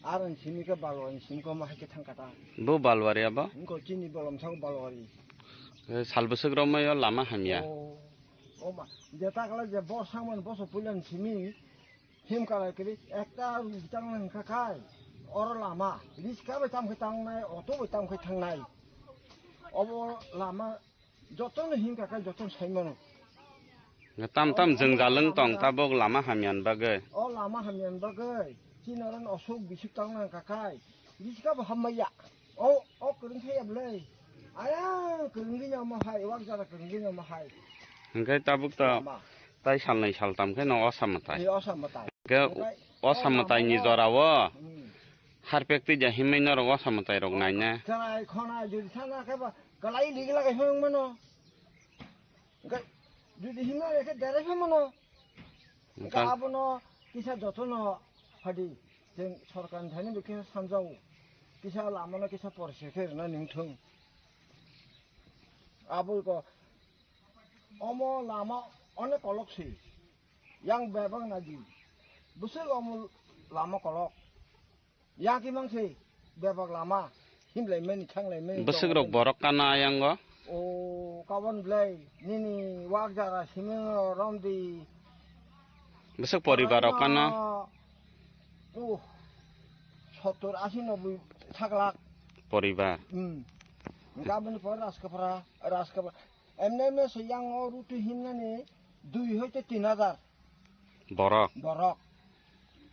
Ar ang simi khe balwari simi ko ma hai khe thang kata. Bo balwari abo? Hingko chini bolom thang balwari. Eh, sal bwswk romoi o lama hamya. O, o ma, je takla je bor sangman boso puilan simi him kalai kiri ekta rujitang nang kakai. Oro lama, riska bai tam khe tangnai, auto bai tam khe thangnai. Obo lama jotono him kakai jotono sai mano. Tam tam jwng jalwng tong tabuk lama hamya ni bagwi. O lama hamya ni bagwi. Chini oro no osuk bisik tang nang kakai. Riska bo hamya. O, o kwrwng thaya bwlai. Ayang kwrwng ri no mo hai, wak jara kwrwng ri no mo hai. Hingke tabuk to lama. Tai sal nai sal tam khe no osa mwtai. Ei osa mwtai. Hingke osa mwtai ni jora o. Hmm. Harpek twi ja himai norok osa mwtai rok nai na. Chwrai khona jodi sana khe ba kalai ligi lagai phai mano. Hingke jodi himna khe dere phai mano. Hingke abono kisa jotono hadi chwng sorkar ni thani bo kisa sanjao. Kisa lamano kisa porsai khe rwna ningthung. Abo ko omo lama onek kolok si. Yang bebak nadi. Bwswk omo lama kolok. Yang kimang se bebak lama. Himlai mani, thanglai mani, bwswk rok borok kana yang o? O, kabon blai. Nini wak jara siming romdi. Bwswk poribar rok kana? Uh, sottor, asi, noboi sak lak. Poribar. Hmm. Gaboni por Rajkapra, Rajkapra. Emne emne se yang o rutu himnani dui hoite tin hajar. Borok. Borok.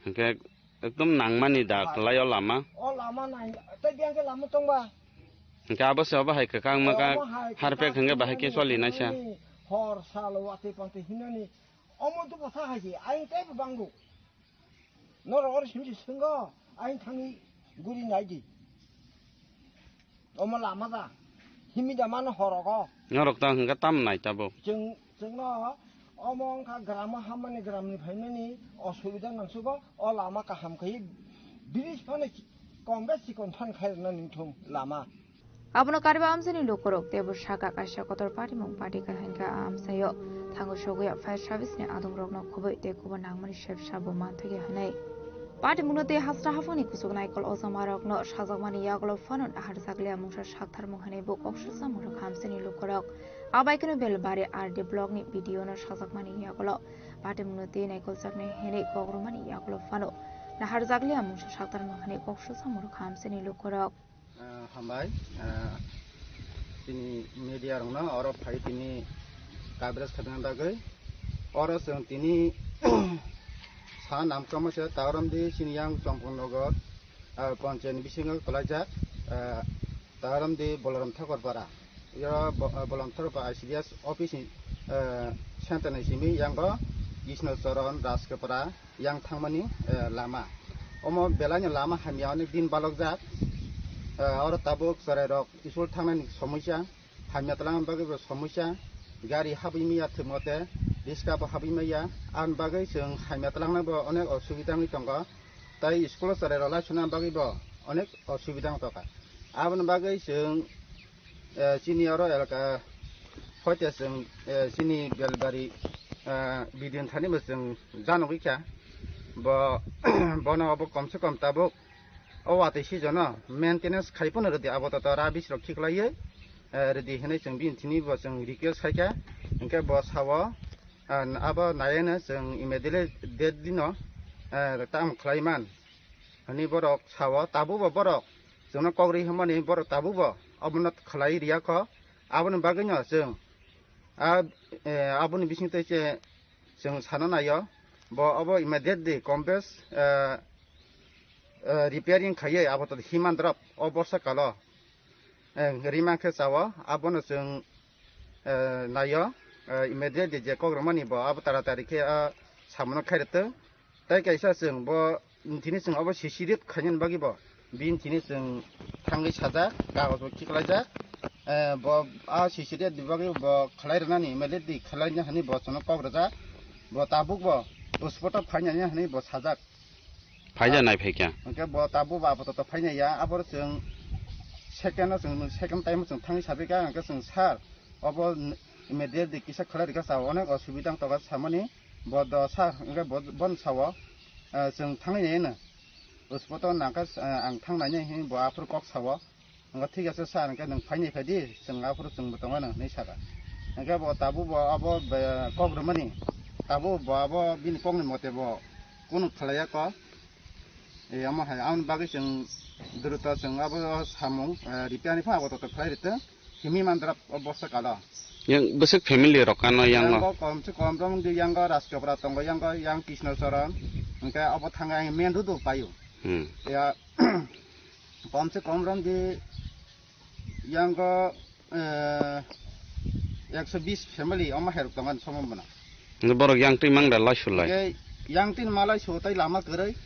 Hingke ekdom nangmani da. Hai. Kwlai o lama. O lama nang, tei biyang khe lama tongba. Hingke abo se obo hai kwkang mwkang obo hai harpek kwkang hingke bahai khe himnani choli naisa. Hor sal watwi pantwi himnani omo duko sa hai se, ayang tei bo bango. Norok oro simi se swngo, ayang thangwi guri nai di. Omo lama da, himi da mano horogo. Norok ta hingke tam nai tabuk. Chwng, chwngno omo wngkha gramo hammani gramni phaimani osubida nangsugo, o lama kaham khe bridge phano kom bes chikon phan khairokna ningthung lama. Abono Karbi amchaini lukurok teibo saka kaisa kotor patimung party kaham khe a amchaio thango sogwi fire service ni adongrokno khoboi tei kubun nangmani sebsa bo manthokya hwnwi. Patimungno tei hasra haphangni kuchuk naikol ojamarokno sajakmani yagulo phano naharjakliya mungsa saktharmung hwnwi bo kok susamung rwkha amchaini lukurok. Abai kheno Belbari R D block ni B D O no sajakmani yagulo patimungno tei naikoljaknai hwnwi kok rwmani yagulo phano naharjakliya mungsa saktharmung hwnwi kok susamung rwkha amchaini lukurok. Ah, hambai, ah, chini media rokno oro phai tini coverage khaina bagwi. Oro chwng tini sa namkama se Taoramdi chini yang Chongpong Nogor, ah, panchayat ni bisingo kwlaijak, ah, Taoramdi Bolaram Thakur Para. Yo bo-, ah, Bolaram Thakur Para I C D S office ni, ah, center ni simi yango Krishna Charan Rajkapra yang thangmani, eh, lama. Omo belaino lama hamya onek din balokjak. Eh, oro tabuk chwrairok school thangnani somosya, hamya twlangna bagwibo somosya, gari habwi maya thwk mote, riska bo habwi maya, aboni bagwi chwng hamya twlangna bo onek osubida wngwi tongo. Tai school o chwrairok laisuna bagwibo onek osubida wng tongkha. Aboni bagwi chwng, eh, chini oro elaka hoite chwng, eh, chini Belbari, eh, B D O ni thani bo chwng janogwi kha. Bo, bono obo kom se kom tabuk o watwi season o maintenance khai phano rwdi, abo to, to rubbish rok khiklaiwi, eh, rwdi hinwi chwng bini thini bo chwng request khai kha. Hinkhe bo sao, ah, abo naiwi no chwng immediately date dino, eh, tam khlai man. Hani borok sao, tabukbo borok chwngno kok ri hwnmani borok tabukbo obono khlai riya kho. Aboni bagwino chwng a, eh, aboni bisingtwi se chwng sana naio. Bo obo immediately complex, eh, eh, repairing khaiwi abo to himan drop o borsa kalo. Eh, rima khe chao, abono chwng, eh, naio, eh, immediately je kok rwmani bo abo taratari khe, ah, samono khairwtwng. Tai kaisa chwng bo, tini chwng abo C C ret khainani bagwi bo, bini tini chwng thangwi sajak, kagoj bo khiklaijak. Eh, bo a C C ret ni bagwi bo khlai rwnani, immediately khlaina hwnwi bo chwngno kok rwjak. Bo tabuk bo, bo spot o phainani hwnwi bo sajak. Phaija nai phaikha. Hwnkhe bo tabuk bo apato to phainai ya, aboro chwng second o chwng, second time o chwng thangwi sabaikha, hwnkhe chwng sir, Obo n-, immediately kisa khlai rikha sao, onek osubida wng tongkha samani, bo do sa, hwnkhe bo, bono sao, eh, chwng thangwi naino. Hospital nangkha, eh, ang thang nainai hinwi bo aphuru kok sao. Hwnkhe thik ase sir, hwnkhe nwng phainai phai di, chwng aphuru chwngbo tongmano hinwi saka. Hwnkhe bo tabuk bo abo be-, kok rwmani, tabuk bo abo bini kokni mote bo kunu khlaiya kok. E, omo hai, aboni bagwi chwng druto chwng abo samung, eh, repair ni phano abo toto khlai rwtwng. Simi mandra o bosta kalo. Yang bwswk family rok ano yang o? Yang o kom se kom rong di yang o Rajchopra tongo, yang o yang Krishna Charan. Hwnkhe abo thanga yang main road o paio. Hmm. Ya, kom se kom rong di yang o, eh, ekso bis family omo herok tongo somo bana. Borok yang twi mang da laisu lai. Hwnkhe yang twi malai su tai lama kwrwi.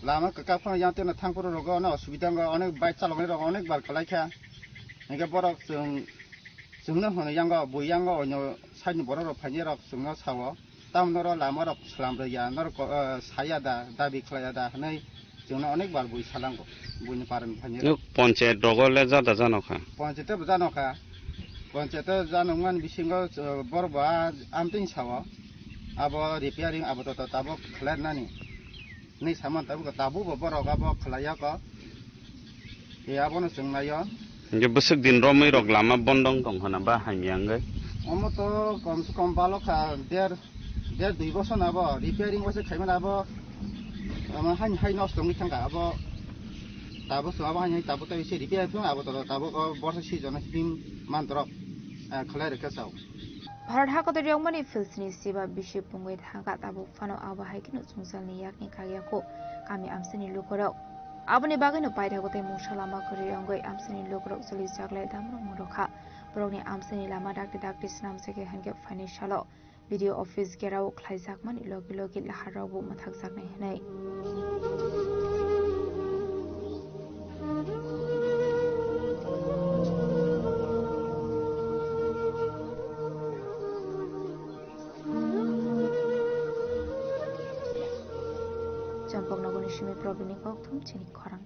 Lama kwkak phano yang twi no thang phuru rogo ono osubida wngkha, onek bike chaloknai rok onek bar kwlai kha. Hwnkhe borok chwng, chwngno hwnwi yango, bo yango onyo side ni borok rok phainai rok chwngno sao, "Tamo norok lama rok swlam rwya, norok ko-, eh, saya da, dabi khlaiya da?" hwnwi chwngno onek bar bui salango, buini parani phainai rok. Nuk ponchayat rogo le jada jano kha? Ponchayat bo jano kha. Ponchayat o jano wngmani bisingo, eh, borok bo a, amtwini sao, abo repairing abo toto tabuk khlai nani. Ni saman tabuk, tabuk bo borok abo khlaiya ko. E abono chwng naio. Hingke bwswk din romwi rok lama bondong tong hwnba hamya wngwi? Omo to kom se kom balo kha der, der dui bosor na abo repairing waisa khaimani abo. Ama haini hai nosto wngwi thangkha abo. Tabuk chwng abo haini hai tabuk tei se repair phano abo to tabuk o borsa season him mantrok, eh, khlai rwkha sao. Bharat hakotor yongmani philsni siba bisi pungwi thangkha, tabuk phano abo hai kheno chwngsalni yakni kagya kho kami amchaini lukurok. Aboni bagwino paithago tei mungsa lama kwrwi wngwi amchaini lukurok cholijaklai damrok mungkha. Borokni amchaini lama dakti dakti swnamjagwi hwnkhe phaini salo B D O office gherao khlaijakmani logi logi laharrokbo mwthakjaknai hwnwi. Champaknogorni simi Probini kokthum chini khorang.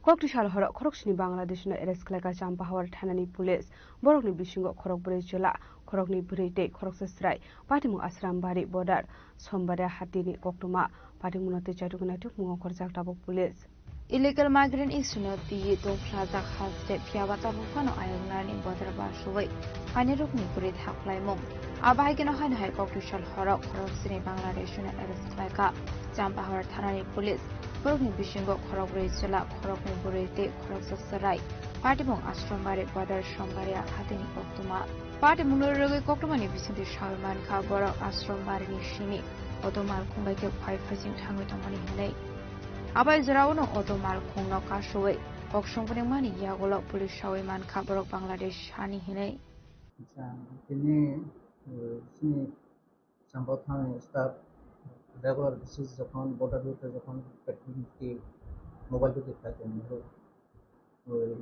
Kokti sal horo khoroksni Bangladeshno arrest khlaika Champahawar thanani police. Borokni bisingo khorok bwrwi chwla, khoroknwi bwrwi tei khoroksa chwrai. Patimung Asrambari border, Sombari hatini koktwma. Patimungno tei chaitugwi naitukmungo khorjak tabuk police. Illegal migrant issue no twiwi tongphlajak haste phiya ba tabuk phano ayang nani bodra ba suwai phainai rokni kwrwi thak phlaimung. Abo hai kheno haino hai kokti sal horo khorok sini Bangladesh no arrest khlaika Champahawar thanani police. Borokni bisingo khorok brwi chwla, khoroknwi bwrwi tei khoroksa chwrai. Patimung Ashram Bari border Sombari hatini koktwma. Patimungno rwgwi koktwmani bisingtwi sawi mankha borok Ashram Barini simi auto malkhung bai khe phai phaising thangwi tongmani hinwi. Abai jorao no auto malkhung no kasui kok songphreng mani yagulo police sawi mankha borok Bangladesh hani hinwi. Acha, tini, eh, sini Champahawar thani staff regular basis jokhon border route jokhon patrolling ki mobile duty khai tongmani. Oi,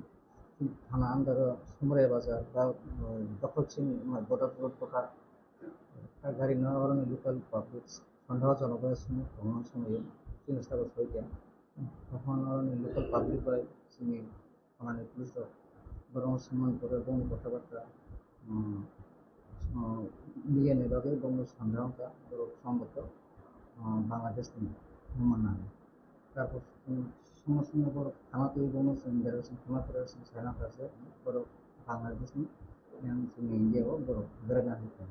thana under o Sumrai bazar ba, oi, Dokol Chini, ma, border road kota. Ta gari no oro ni local public sondeho jonok bai sini tongma songwi chini sabo soi khe. Tokon oro ni local public bai sini thana ni police rok borok no summan pore bong kotha bata, um, um, media ni bagwi bong no sondeho wngkha borok somboto, um, Bangladesh ni wngmano. Tapos, um, somo somo borok thana twi bono chwng derek chwng thana kwrwi chwng saina kha se borok Bangladesh ni yang chwng India o borok berajak hai kha.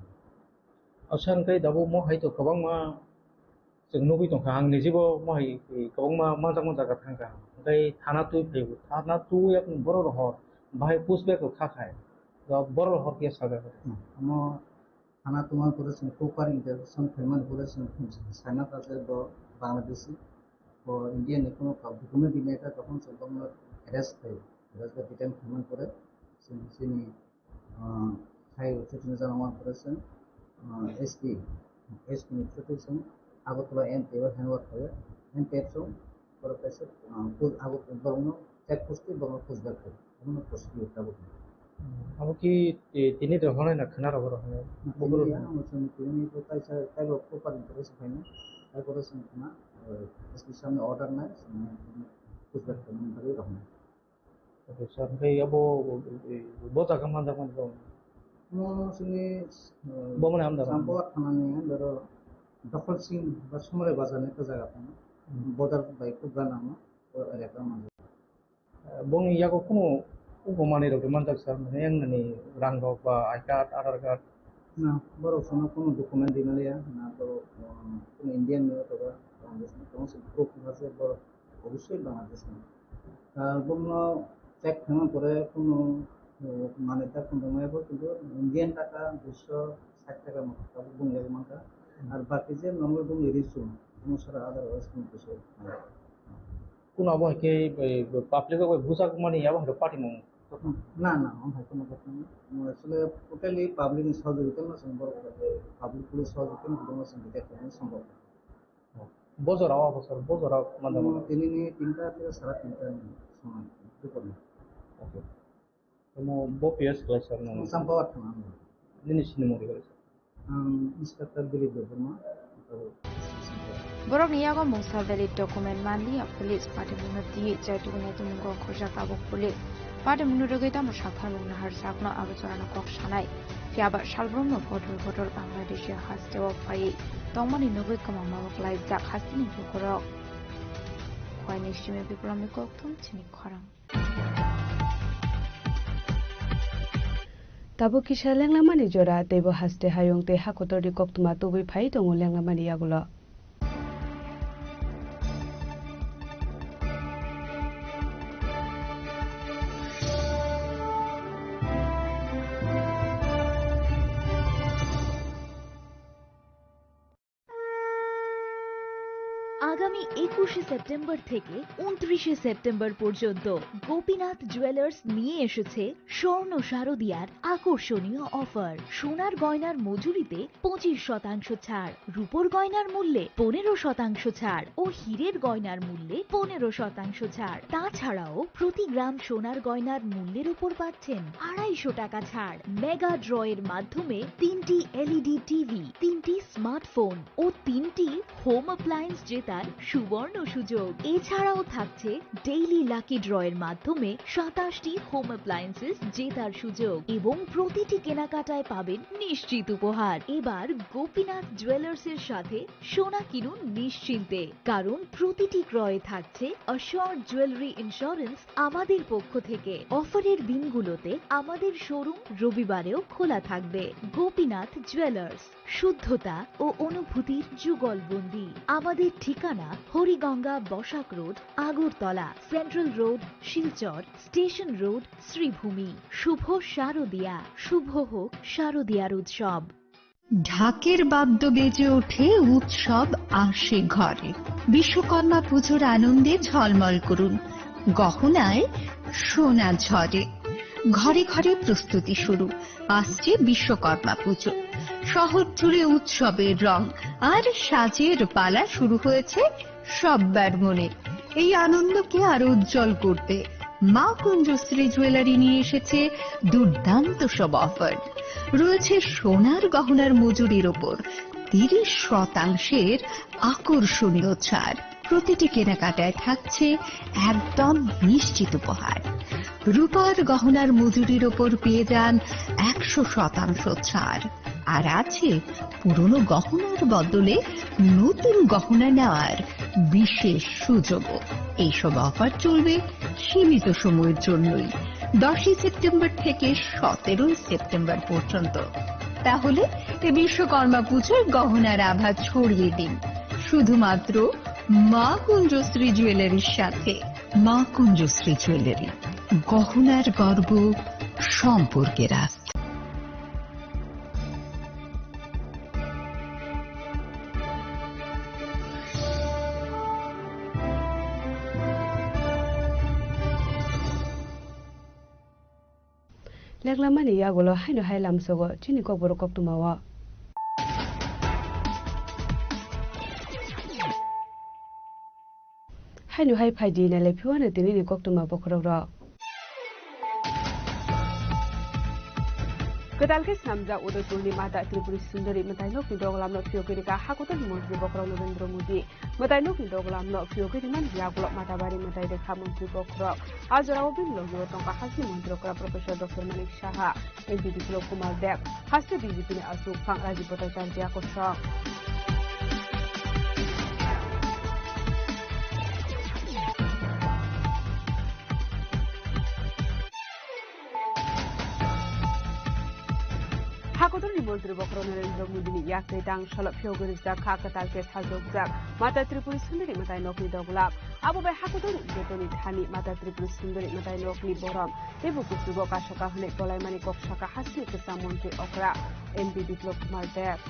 Acha hwnkhe tabuk mo hai to kwbangma chwng nugwi tongkha, ang nijibo mo hai kwbangma manjakma jaga thangkha, hwnkhe thana twi phaibo, thana twi yakung borok rohor bahai push back rok kha khai, borok rohor khe sajak. Omo thana tungma pore chwng proper interrogation khaimani pore chwng saina kha je bo Bangladeshi, bo India ni kuno kok document rimani kha, tokon chwng bono arrest khai, arrest ba detain khaimani pore chwng chini, ah, hai chwng jana man pore chwng, ah, S P, S P ni through twi chwng Agartala M P o handwork khaio, M P chwng Borok kaisa, ah, pus-, abo borokno check post twi borokno push back khaio. Abono prosecute tabuk. Hmm, abo ki ti-, tini rohornai na khwna rohor rohornai? Na, bukur tini rohornai. Ano chwng tini bo kaisa taibo proper interest khaina. Taibo chwng khwna, eh, S P samni order nai, chwng push back khaimani bagwi rohornai. Sir, hwnkhe abo, eh, bo jaga manjakmani bo? Omo chini, eh, Bo mane hamda Sampawat thanani under o Dokhol Sing ba Sumrai Bazar ni ekta jaga tongo. Hmm. Border bai Kugra namo, o elaka manjak. Eh, bongni yago kunu ugo manwi rok manjak sir, mane yang nani rang rok ba I card, Aadhaar card? Na, borok sono kunu document rinaliya, na to, um, kunu Indian ni otoba Bangladesh ni, tamo se proof wngkha se borok obviously Bangladesh ni. Ah, bongno check khaima pore kunu, uh, manwi ta kunu maya bo kintu Indian taka duiso sait taka motho tabuk bong yagwi mankha. Hmm. Ar baki je normal bongni resume, bongni sara otherwise kunu kisa. Kuno abo hai khe, eh, public rok bai bujak mani abo hai khe party mung. Na, na, omo hai kheno kok nang. Mo asole totally public ni sohojogita no chwng borok, public police sohojogita no chwng reject khainani sombhob. Bo jora o abo sir, bo jora o manjak Mo manjak. Tini ni tinta theke sara tinta ni somoy, dupor ni. Okay. Tamo bo P S khlai sir no. Sampawat thang ang. Nini sinimung ri khlai sir. Ang Inspector Dilip Debbarma, abo. Borokni yago mungsa valid document manliya police, patimungno twi chaitukni tumungko khorjak tabuk police. Patimungno rwgwi tamo sapharmung naharjakno abo jorano kok sanai. Phiyaba salbrumno bodol bodol Bangladeshi hasteo phaiwi tongmani nugwi kwmangma bo klaijak hasteni lukurok. Khwaini simi Biplomni kokthum chini khorang. Tabuk kisa lenglamani jora, teibo haste hayung tei hakotorni koktwma tubui phai tongo lenglamani yagulo. আগামী একুশে সেপ্টেম্বর থেকে ঊনত্রিশে সেপ্টেম্বর পর্যন্ত গোপীনাথ জুয়েলার্স নিয়ে এসেছে স্বর্ণ শারদিয়ার আকর্ষণীয় অফার। সোনার গয়নার মজুরিতে পঁচিশ শতাংশ ছাড়, রূপোর গয়নার মূল্যে পনেরো শতাংশ ছাড় ও হীরের গয়নার মূল্যে পনেরো শতাংশ ছাড়। তাছাড়াও প্রতি গ্রাম সোনার গয়নার মূল্যের উপর পাচ্ছেন আড়াইশো টাকা ছাড়। মেগা ড্রয়ের মাধ্যমে তিনটি এলইডি টিভি, তিনটি স্মার্টফোন ও তিনটি হোম অ্যাপ্লায়েন্স জেতার সুবর্ণ সুযোগ। এছাড়াও থাকছে ডেইলি লাকি ড্রয়ের মাধ্যমে সাতাশটি হোম অ্যাপ্লায়েন্সেস জেতার সুযোগ এবং প্রতিটি কেনাকাটায় পাবেন নিশ্চিত উপহার। এবার গোপীনাথ জুয়েলার্সের সাথে সোনা কিনুন নিশ্চিন্তে, কারণ প্রতিটি ক্রয়ে থাকছে অ্যাসিওরড জুয়েলারি ইন্স্যুরেন্স আমাদের পক্ষ থেকে। অফারের দিনগুলোতে আমাদের শোরুম রবিবারেও খোলা থাকবে। গোপীনাথ জুয়েলার্স, শুদ্ধতা ও অনুভূতির যুগলবন্দি। আমাদের ঠিকানা Hariganga Basak road, Agartala, central road, Silchar, station road, Sribhumi. শুভ শারদিয়া, শুভ হোক শারদিয়ার উৎসব। ঢাকের বাদ্য বেজে ওঠে, উৎসব আসে ঘরে। বিশ্বকর্মা পুজোর আনন্দে ঝলমল করুন, গহনায় সোনা ঝরে। ঘরে ঘরে প্রস্তুতি শুরু, আসছে বিশ্বকর্মা পুজো। শহর জুড়ে উৎসবের রং আর সাজের পালা শুরু হয়েছে সব্বার মনে। এই আনন্দকে আরো উজ্জ্বল করতে মা কুঞ্জশ্রী জুয়েলারি নিয়ে এসেছে দুর্দান্ত সব অফার। রয়েছে সোনার গহনার মজুরির ওপর তিরিশ শতাংশের আকর্ষণীয় ছাড়। প্রতিটি কেনাকাটায় থাকছে একদম নিশ্চিত উপহার। রূপার গহনার মজুরির ওপর পেয়ে যান একশো শতাংশ ছাড়। আর আছে পুরনো গহনার বদলে নতুন গহনা নেওয়ার বিশেষ সুযোগও। এইসব অফার চলবে সীমিত সময়ের জন্যই, দশই সেপ্টেম্বর থেকে সতেরোই সেপ্টেম্বর পর্যন্ত। তাহলে এ বিশ্বকর্মা পুজোয় গহনার আভা ছড়িয়ে দিন শুধুমাত্র মা কুঞ্জশ্রী জুয়েলারির সাথে। মা কুঞ্জশ্রী জুয়েলারি, গহনার গর্ব, সম্পর্কের আস্থা। Leklamani yagulo haino hai lamsogo chini kokborok koktwmao. Haino hai phaidi nailai phiwano tinini koktwma bokhorokrok. Kwtal khe snamjak Udaipurni Mata Tripuri Sundari mwtainokni doglamno phiyogwi rwkha hakotorni montri bokhorok Narendra Modi. Mwtainokni doglamno phiyogwi rwmani yagulo Matabari mwtai rwkha montri bokhorok. A jorao bini logio tongkha hasteni montri okra Professor Doctor Manik Saha, M P Biplab Kumar Deb, haste B J P ni aswk phang Rajiv Bhattacharya kosong. Hakotorni montri bokhorok Narendra Modini yaktwi tang salo phiyogwi rijak kha kwtal khe sajokjak Mata Tripuri Sundari mwtainokni doglam. Abo bai hakotorni jotoni thani Mata Tripuri Sundari mwtainokni borom teibo kuchugo kasaka hwnwi polaimani kok sakha hasteni kwcham montri okra M P Biplab Kumar Deb.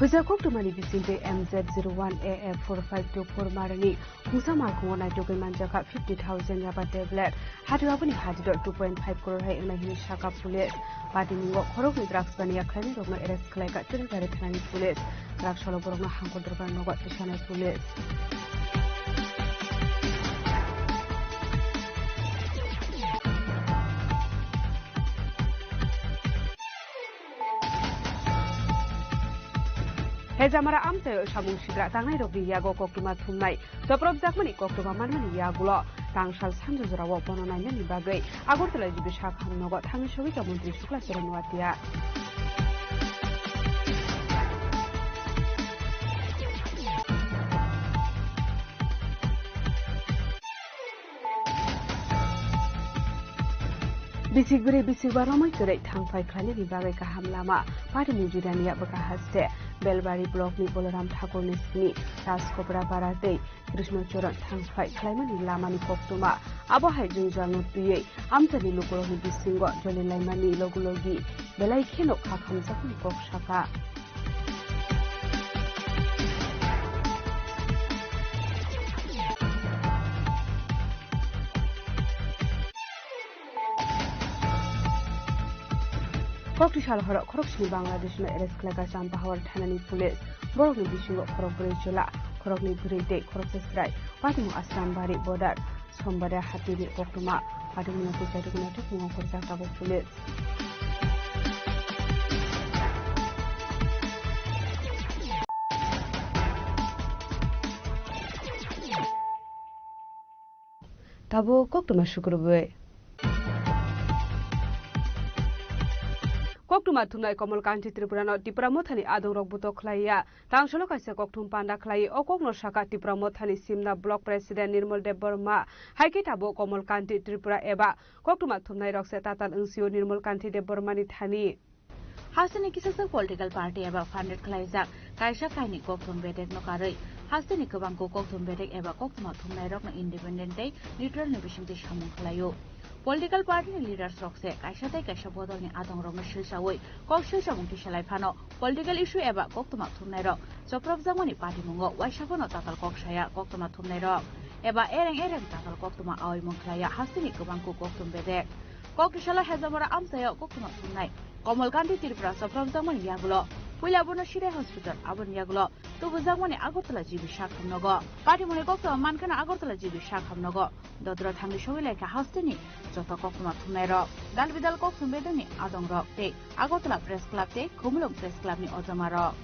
Puja koktwmani bisingtwi M Z zero one A F four five two four marani mungsa malkhungo naitugwi manjakha fifty thousand yaba tablet. Hati aboni hati do two point five crore hai wngnai hwnwi sakha police. Patimungo khoroknwi drugs baniya khlainairokno arrest khlaikha Chirigari thanani police. Drugs salo borokno hangkor dorbar nogo tisanai police. Hejamara amchaio samung sigra tangnairokni yago koktwma thumnai. Chopropjakmani koktwma manmani yagulo tangsal sanjo jorao bono nainani bagwi Agartala G B sak hamnogo thangwi sogwi tong montri Shukla Charan Noatia. Bisik bwrwi bisik ba romwi kwrwi thang phai khlainani bagwi kaham lama. Patimung Judania bwkha haste Belbari blockni Boloram Thakurni simi Rajkopra Para tei Krishna Charan thang phai khlaimani lamani koktwma. Abo hai jwngjalno twiwi amchaini lukurokni bisingo jolilaimani logi logi belai kheno kha khamjakmani kok sakha. Kokti sal horo khoroksni Bangladeshno arrest khlaikha Champahawar thanani police. Borokni bisingo khorok bwrwi chwla, khoroknwi bwrwi tei khoroksa chwrai. Patimung Asrambari border. Sombare hatini koktwma patimungno twichai rwgwinai thwkmung ongkhorjak tabuk police. Tabuk koktwma sukrubwi. Koktwma thumnai Komol Kanti Tripurano Tipra Mothani adongrok butok khlaiya. Tangsalo kaisa kokthum panda khlai o kokno sakha Tipra Mothani Simna Block President Nirmal Debbarma. Hai khe tabuk Komol Kanti Tripura eba koktwma thumnairok se tatal wngsio Nirmal Kanti Debbarmani thani. Hasteni kisasa political party eba funded khlaijak kaisa kainwi kokthum bedekno karwi hasteni kwbangkuk kokthum bedek eba koktwma thumnairokno independent tei neutral ni bisingtwi samung khlaio. Political party ni leaders rok se kaisa tei kaisa bodol ni adong rok no silsawi kok silsamung tisalai phano political issue eba koktwma thumnai rok chopropjakmani patimungo waisa phano tatal kok saya koktwma thumnai rok eba ereng ereng tatal koktwma aoimung khlaiya hasteni kwbangkuk kokthum bedek. Kok tisalo Hejamara amchaio koktwma thumnai Komol Kanti Tripura chopropjakmani yagulo puila bono Sirai Hospital aboni yagulo tubujakmani Agartala G B sak hamnogo. Patimungni koktwma mankheno Agartala G B sak hamnogo. Dodro thangwi sogwi laikha hasteni joto koktwma thumnairok, dal bidal koktwma bedekni adongrok tei Agartala Press Club tei Khumulwng Press Clubni ojomarok.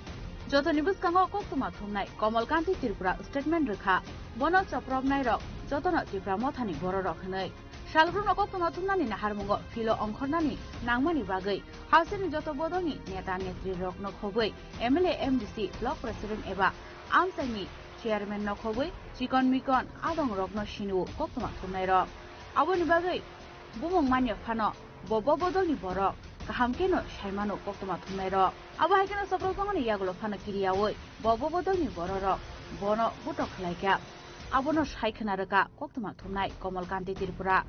Jotoni bwskango koktwma thumnai Komol Kanti Tripura statement rwkha, bono chopropnairok jotono Tipra Mothani bororok hwnwi. Salbrumno koktwma thumnani naharmungo philo ongkhornani nangmani bagwi hasteni joto bodolni neta netrirokno khobwi M L A, M D C, Block President eba amchaini chairman no khobwi chikon mikon adongrokno siniwo koktwma thumnairok. Aboni bagwi bumung manya phano bo bo bodolni borok kaham kheno saimano koktwma thumnairok. Abo hai kheno chopropjakmani yagulo phano kiriyawi bo bo bodolni bororok bono butok khlaikha. Abono sai khna rwkha koktwma thumnai Komol Kanti Tripura.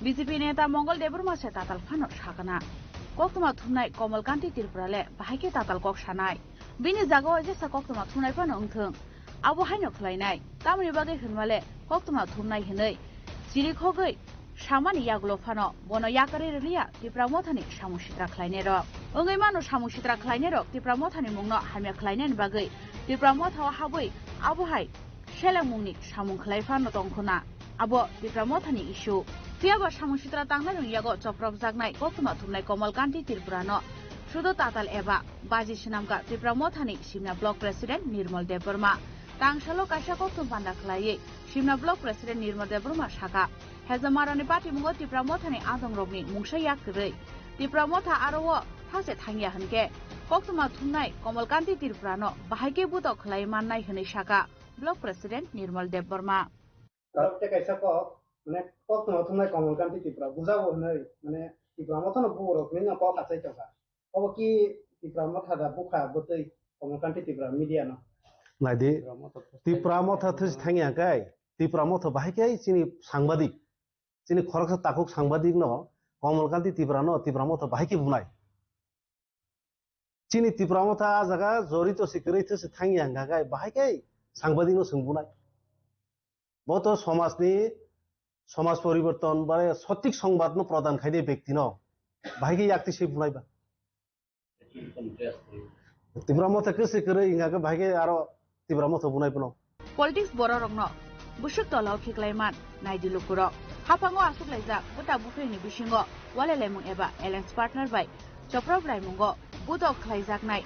B J P neta Mongol Debbarma se tatal phano sakana. Koktwma thumnai Komol Kanti Tripura le bahai khe tatal kok sanai. Bini jagao jesa koktwma thumnai phano wngthwng. Abo haino khlainai. Tamoni bagwi hwnmale koktwma thumnai hwnwi chirikhogwi samani yagulo phano bono yakarwi rwliya Tipra Mothani samung sitra khlainairok. Wngwi mano samung sitra khlainairok Tipra Mothani mungno hamya khlainani bagwi Tipra Mothao habwi abo hai selengmungni samung khlai phano tongkhuna. Abo Tipra Mothani issue. Phiyaba samung sitra tangnairokni yago chopropjaknai koktwma thumnai Komal Kanti Tripurano sudo tatal eba baji swnamkha Tipra Mothani Simna Block President Nirmal Debbarma. Tangsalo kaisa koktwma panda khlaiwi Simna Block President Nirmal Debbarma sakha, Hejamarani patimungo Tipra Mothani adongrokni mungsa yak kwrwi Tipra Motha aro o thase thangya hwnkhe koktwma thumnai Komal Kanti Tripurano bahai khe budok khlai mannai hwnwi sakha Block President Nirmal Debbarma. Borok tei kaisa kok, mane, koktwma thumnai Komal Kanti Tripura bujabo hwnwi, mane, Tipra Mothano buborok hwnwi no kok achai tongkha. Obo ki Tipra Motha da bukha bwtwi Komal Kanti Tripura media no? Naidi, Tipra Motha thwsi thangya kai, Tipra Motha bahai kai chini sangbadik, chini khoroksa takhuk sangbadik no Komal Kanti Tripura no Tipra Motha bahai khe bunai. Chini Tipra Motha ah jaga jorito se kwrwi thwse thangya hwnkha khe bahai khe sangbadik no swng bunai. Bo to somajni, somaj poriborton ba sothik songbat no prodan khainai bekti no bahai khe yakti se bunai ba. Tipra Motha kwse kwrwi hwnkha khe bahai khe aro Tipra Motha bunai phano. Politics bororokno bwswk tolao khiklaiman naidi lukurok. Haphango achuklaijak bwta buphirni bisingo walailaimung eba alliance partner bai choprop laimungo budok khlaijaknai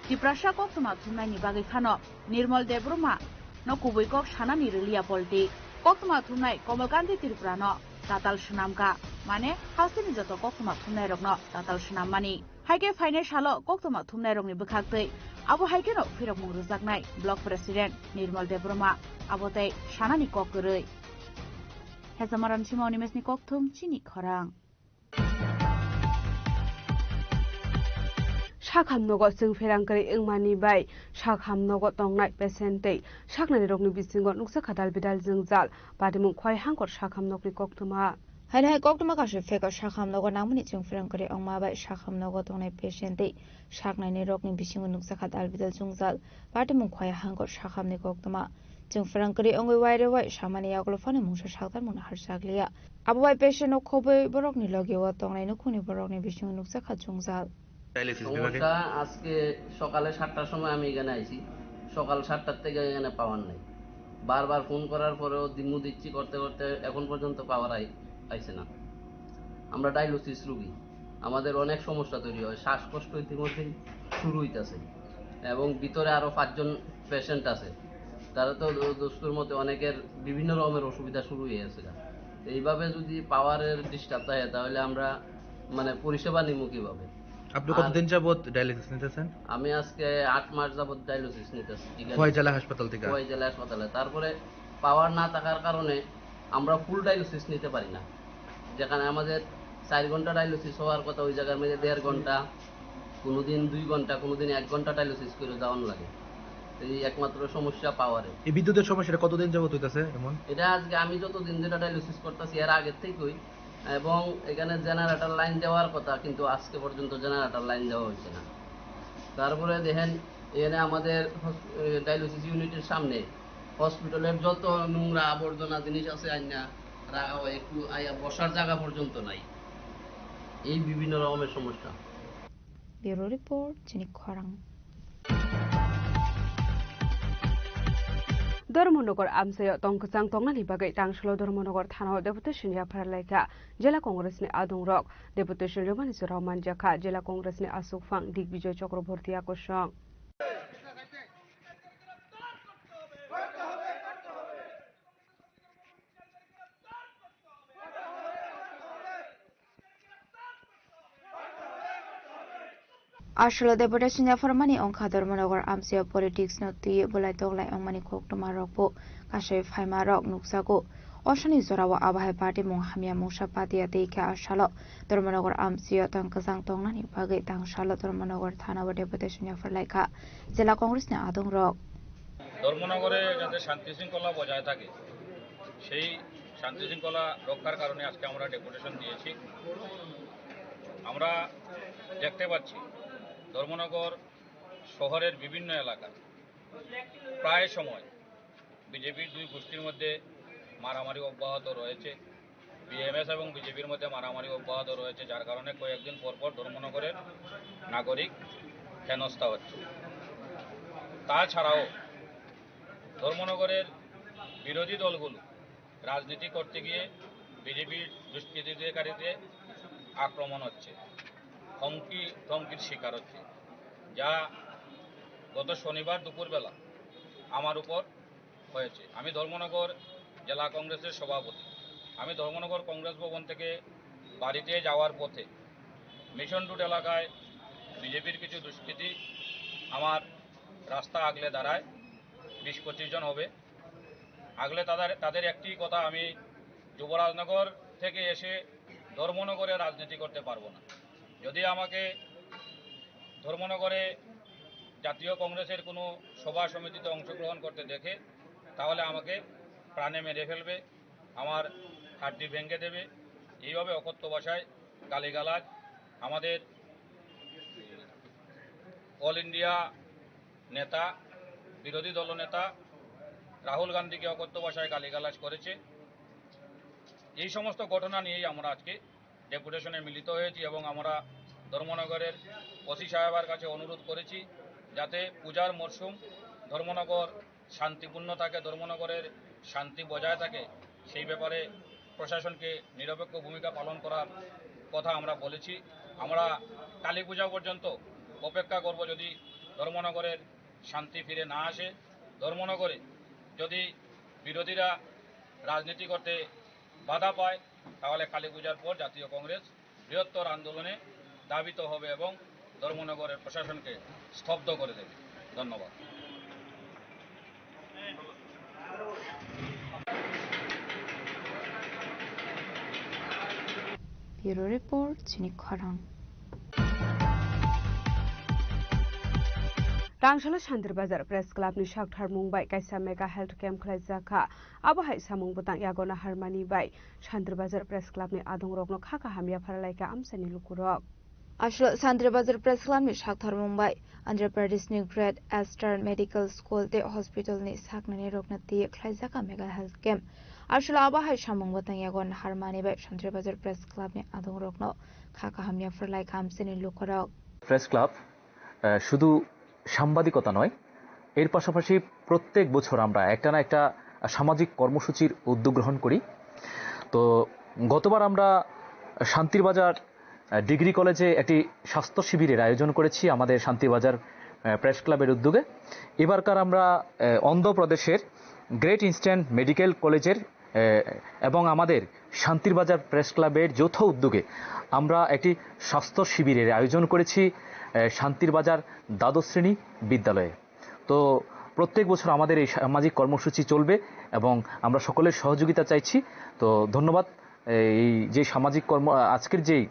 Tiprasa koktwma thumnaini bagwi phano Nirmal Debbarma no kubui kok sanani rwliya politics. Koktwma thumnai Komal Kanti Tripurano tatal swnamkha, mane hasteni joto koktwma thumnairokno tatal swnammani. Hai khe phainai salo koktwma thumnairokni bwkhaktwi abo hai kheno phirokmung rwjaknai Block President Nirmal Debbarma abo tei sanani kok kwrwi. Hejamarani sima Animeshni kokthum chini khorang. Sakham nogo chwng pherang kwrwi wngmani bai sakham nogo tongnai patient tei saknairokni bisingo nukjakha dal bidal jwngjal. Patimung Khwai Hangkor sakham nokni koktwma. Haino hai koktwma kaisa phekao sakham nogo nangmani chwng pherang kwrwi wngma bai sakham nogo tongnai patient tei saknainai rokni bisingo nukjakha dal bidal jwngjal. Patimung Khwai Hangkor sakhamni koktwma. Chwng pherang kwrwi wngwi wairewai samani yagulo phano mungsa saktarmung naharjakliya. Abo bai patient no khobwi borokni logio tongnai nukhungni borokni bisingo nukjakha jwngjal. Dialysis বিভাগে? সমস্যা আজকে সকালে সাতটার সময় আমি এখানে আইছি, সকাল সাতটার থেকে এখানে পাওয়ার নাই। বারবার ফোন করার পরেও দিম্মু দিচ্ছি করতে করতে এখন পর্যন্ত পাওয়ার আই-, আইছে না। আমরা ডায়ালিসিস রুগী, আমাদের অনেক সমস্যা তৈরি হয়, শ্বাসকষ্ট ইতিমধ্যেই শুরু হইতাছে এবং ভিতরে আরো পাঁচজন পেশেন্ট আছে, তারা তো দ-, দস্তুর মতে অনেকের বিভিন্ন রকমের অসুবিধা শুরু হয়ে গেছে। এইভাবে যদি পাওয়ারের ডিস্টার্ব থাকে তাহলে আমরা মানে পরিষেবা নিব কিভাবে? আপনি আর কতদিন যাবত ডায়ালিসিস নিতেছেন? আমি আজকে আট মাস যাবত ডায়ালিসিস নিতেছি, ঠিক আছে? খোয়াই জেলা হাসপাতাল থেকে? খোয়াই জেলা হাসপাতালে। তারপরে পাওয়ার না থাকার কারণে আমরা ফুল ডায়ালিসিস নিতে পারি না। যেখানে আমাদের চার ঘন্টা ডায়ালিসিস হওয়ার কথা, ওই জায়গার মধ্যে দেড় ঘন্টা, কোনোদিন দুই ঘন্টা, কোনোদিন এক ঘন্টা ডায়ালিসিস করে যাওয়ান লাগে। এই একমাত্র সমস্যা পাওয়ারে। এই বিদ্যুতের সমস্যাটা কতদিন যাবত হইতাছে এমন? এটা আজকে আমি যতদিন যেটা ডায়ালিসিস করতেছি, এর আগের থেকেই এবং এখানে জেনারেটর লাইন দেওয়ার কথা, কিন্তু আজকে পর্যন্ত জেনারেটর লাইন দেওয়া হয়েছে না। তারপরে দেখেন, এখানে আমাদের হস-, এ, ডায়ালিসিস ইউনিটের সামনে হসপিটালের যত নোংরা আবর্জনা জিনিস আছে, আইনা রাখা হয়, একটু আইয়া বসার জায়গা পর্যন্ত নাই। এই বিভিন্ন রকমের সমস্যা। Bureau Report, Chini Khorang. Dharmanagar amchaio tong kwchang tongnani bagwi tangsalo Dharmanagar thanao deputation yaphar laikha Jela Congressni adongrok. Deputation rwmani jorao manjakha Jela Congressni aswkphang Digbijoy Chakraborty yakosong. Aswlo deputation yapharmani wngkha Dharmanagar amchaio politics no twiwi bwlai toklai wngmani koktwma rokbo kasui phaima rok nukjago. Osani jorao abo hai patimung hamya mungsa patiya tei khe asalo Dharmanagar amchaio tong kwchang tongnani bagwi tangsalo Dharmanagar thanao deputation yaphar laikha Jela Congressni adongrok. ধর্মনগরে যাতে শান্তি শৃঙ্খলা বজায় থাকে, সেই শান্তি শৃঙ্খলা রক্ষার কারণে আজকে আমরা ডেপুটেশন দিয়েছি। আমরা দেখতে পাচ্ছি ধর্মনগর শহরের বিভিন্ন এলাকা প্রায় সময় বিজেপির দুই গোষ্ঠীর মধ্যে মারামারি অব্যাহত রয়েছে। বিএমএস এবং বিজেপির মধ্যে মারামারি অব্যাহত রয়েছে, যার কারণে কয়েকদিন পর পর ধর্মনগরের নাগরিক হেনস্থা হচ্ছে। তাছাড়াও ধর্মনগরের বিরোধী দলগুলো রাজনীতি করতে গিয়ে বিজেপির দুষ্কৃতিকারীদের আক্রমণ হচ্ছে, হুমকি ধমকির শিকার হচ্ছে, যা গত শনিবার দুপুরবেলা আমার উপর হয়েছে। আমি ধর্মনগর জেলা কংগ্রেসের সভাপতি। আমি ধর্মনগর কংগ্রেস ভবন থেকে বাড়িতে যাওয়ার পথে মিশন রোড এলাকায় বিজেপির কিছু দুষ্কৃতী আমার রাস্তা আগলে দাঁড়ায়, বিশ পঁচিশ জন হবে। আগলে তাদের, তাদের একটি কথা, আমি যুবরাজনগর থেকে এসে ধর্মনগরে রাজনীতি করতে পারবো না। যদি আমাকে ধর্মনগরে জাতীয় কংগ্রেসের কোনো সভা সমিতিতে অংশগ্রহণ করতে দেখে, তাহলে আমাকে প্রাণে মেরে ফেলবে, আমার হাড্ডি ভেঙে দেবে। এইভাবে অকথ্য ভাষায় গালিগালাজ আমাদের অল ইন্ডিয়া নেতা, বিরোধী দলনেতা রাহুল গান্ধীকে অকথ্য ভাষায় গালিগালাজ করেছে। এই সমস্ত ঘটনা নিয়েই আমরা আজকে ডেপুটেশনে মিলিত হয়েছি এবং আমরা ধর্মনগরের ওসি সাহেবের কাছে অনুরোধ করেছি, যাতে পূজার মরশুম ধর্মনগর শান্তিপূর্ণ থাকে, ধর্মনগরের শান্তি বজায় থাকে, সেই ব্যাপারে প্রশাসনকে নিরপেক্ষ ভূমিকা পালন করার কথা আমরা বলেছি। আমরা কালী পূজা পর্যন্ত অপেক্ষা করব, যদি ধর্মনগরের শান্তি ফিরে না আসে, ধর্মনগরে যদি বিরোধীরা রাজনীতি করতে বাধা পায়, তাহলে কালী পূজার পর জাতীয় কংগ্রেস বৃহত্তর আন্দোলনে ধাবিত হবে এবং ধর্মনগরের প্রশাসনকে স্তব্ধ করে দেবে। ধন্যবাদ। Bureau Report, Chini Khorang. Rangsalo Shantir Bazar Press Club ni saktharmung bai kaisa mega health camp khlaijak kha. Abo hai samung bwtang yago naharmani bai Shantir Bazar Press Club ni adongrokno kha kaham yapharlaikha amchaini lukurok. Aswk Shantir Bazar Press Club ni saktharmung bai Andhra Pradesh ni Great Eastern Medical School tei Hospital ni saknani rokno twi khlaijak mega health camp. Aswk abo hai samung bwtang yago naharmani bai Shantir Bazar Press Club ni adongrokno kha kaham yapharlaikha amchaini lukurok. Press club, আহ, শুধু সাংবাদিকতা নয়, এর পাশাপাশি প্রত্যেক বছর আমরা একটা না একটা সামাজিক কর্মসূচির উদ্যোগ গ্রহণ করি। তো গতবার আমরা শান্তির বাজার, আহ, ডিগ্রি কলেজে একটি স্বাস্থ্য শিবিরের আয়োজন করেছি আমাদের শান্তির বাজার, আহ, প্রেস ক্লাবের উদ্যোগে। এবারকার আমরা, আহ, অন্ধ্রপ্রদেশের গ্রেট ইস্টার্ন মেডিকেল কলেজের, আহ, এবং আমাদের শান্তির বাজার প্রেস ক্লাবের যৌথ উদ্যোগে আমরা একটি স্বাস্থ্য শিবিরের আয়োজন করেছি, আহ, শান্তির বাজার দ্বাদশ শ্রেণী বিদ্যালয়ে। তো প্রত্যেক বছর আমাদের এই সামাজিক কর্মসূচি চলবে এবং আমরা সকলের সহযোগিতা চাইছি। তো ধন্যবাদ। এই যে সামাজিক কর্ম, আজকের যেই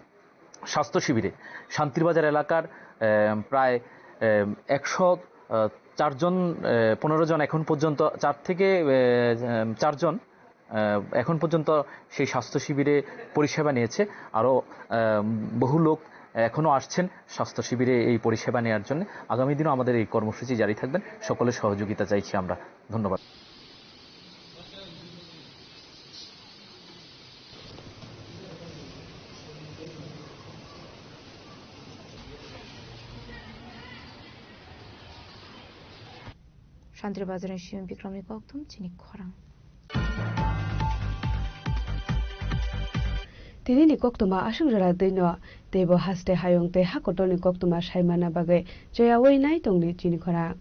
স্বাস্থ্য শিবিরে শান্তির বাজার এলাকার, আহ, প্রায়, আহ, একশো, আহ, চার জন, আহ, পনেরো জন এখন পর্যন্ত, চার থেকে, আহ, চার জন, আহ, এখন পর্যন্ত সেই স্বাস্থ্য শিবিরে পরিষেবা নিয়েছে। আরও, আহ, বহু লোক এখনও আসছেন স্বাস্থ্য শিবিরে এই পরিষেবা নেওয়ার জন্য। আগামী দিনও আমাদের এই কর্মসূচি জারি থাকবেন। সকলের সহযোগিতা চাইছি আমরা। ধন্যবাদ। Shantir Bazar ni simi Bikram ni kokthum chini khorang. Tini ni koktuma aswk jora twi no, teibo haste hayung tei ha kotor ni koktuma saimana bagwi cheyaui nai tongdi chini khorang.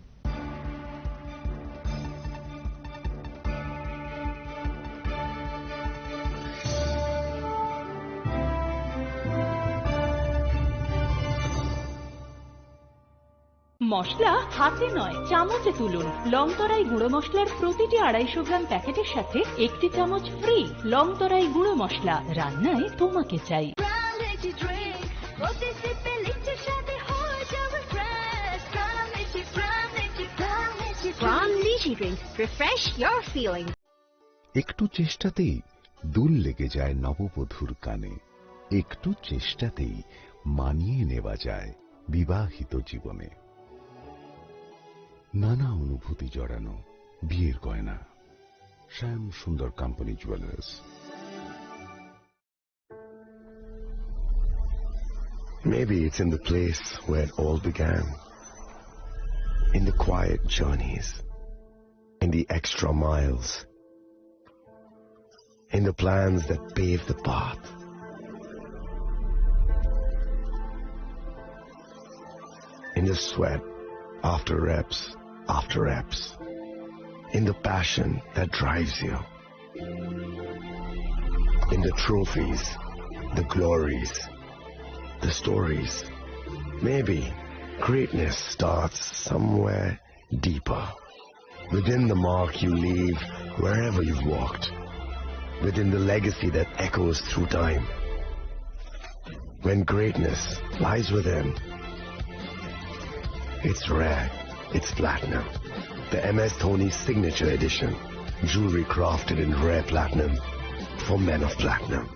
মশলা হাতে নয়, চামচে তুলুন। লং তরাই গুঁড়ো মশলার প্রতিটি আড়াইশো গ্রাম প্যাকেটের সাথে একটি চামচ ফ্রি। লং তরাই গুঁড়ো মশলা, রান্নায় তোমাকে চাই। Prime Lychee Drink, প্রতি সিপে লিচির স্বাদে হয়ে যাবে fresh। Prime Lychee, Prime Lychee, Prime Lychee Drink। Prime Lychee Drink, refresh your feeling। একটু চেষ্টাতেই দুল লেগে যায় নববধূর কানে, একটু চেষ্টাতেই মানিয়ে নেওয়া যায় বিবাহিত জীবনে। নানা অনুভূতি জড়ানো বিয়ের গয়না। শ্যাম সুন্দর company jewellers. Maybe it's in the place where it all began. In the quiet journeys, in the extra miles, in the plans that pave the path, in the sweat after reps, after reps, in the passion that drives you, in the trophies, the glories, the stories. Maybe greatness starts somewhere deeper, within the mark you leave wherever you've walked, within the legacy that echoes through time. When greatness lies within, it's rare, it's platinum. The M S Dhoni Signature Edition, jewelry crafted in rare platinum for men of platinum.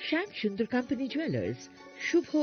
Shyam Sundar Company Jewelers, Shubho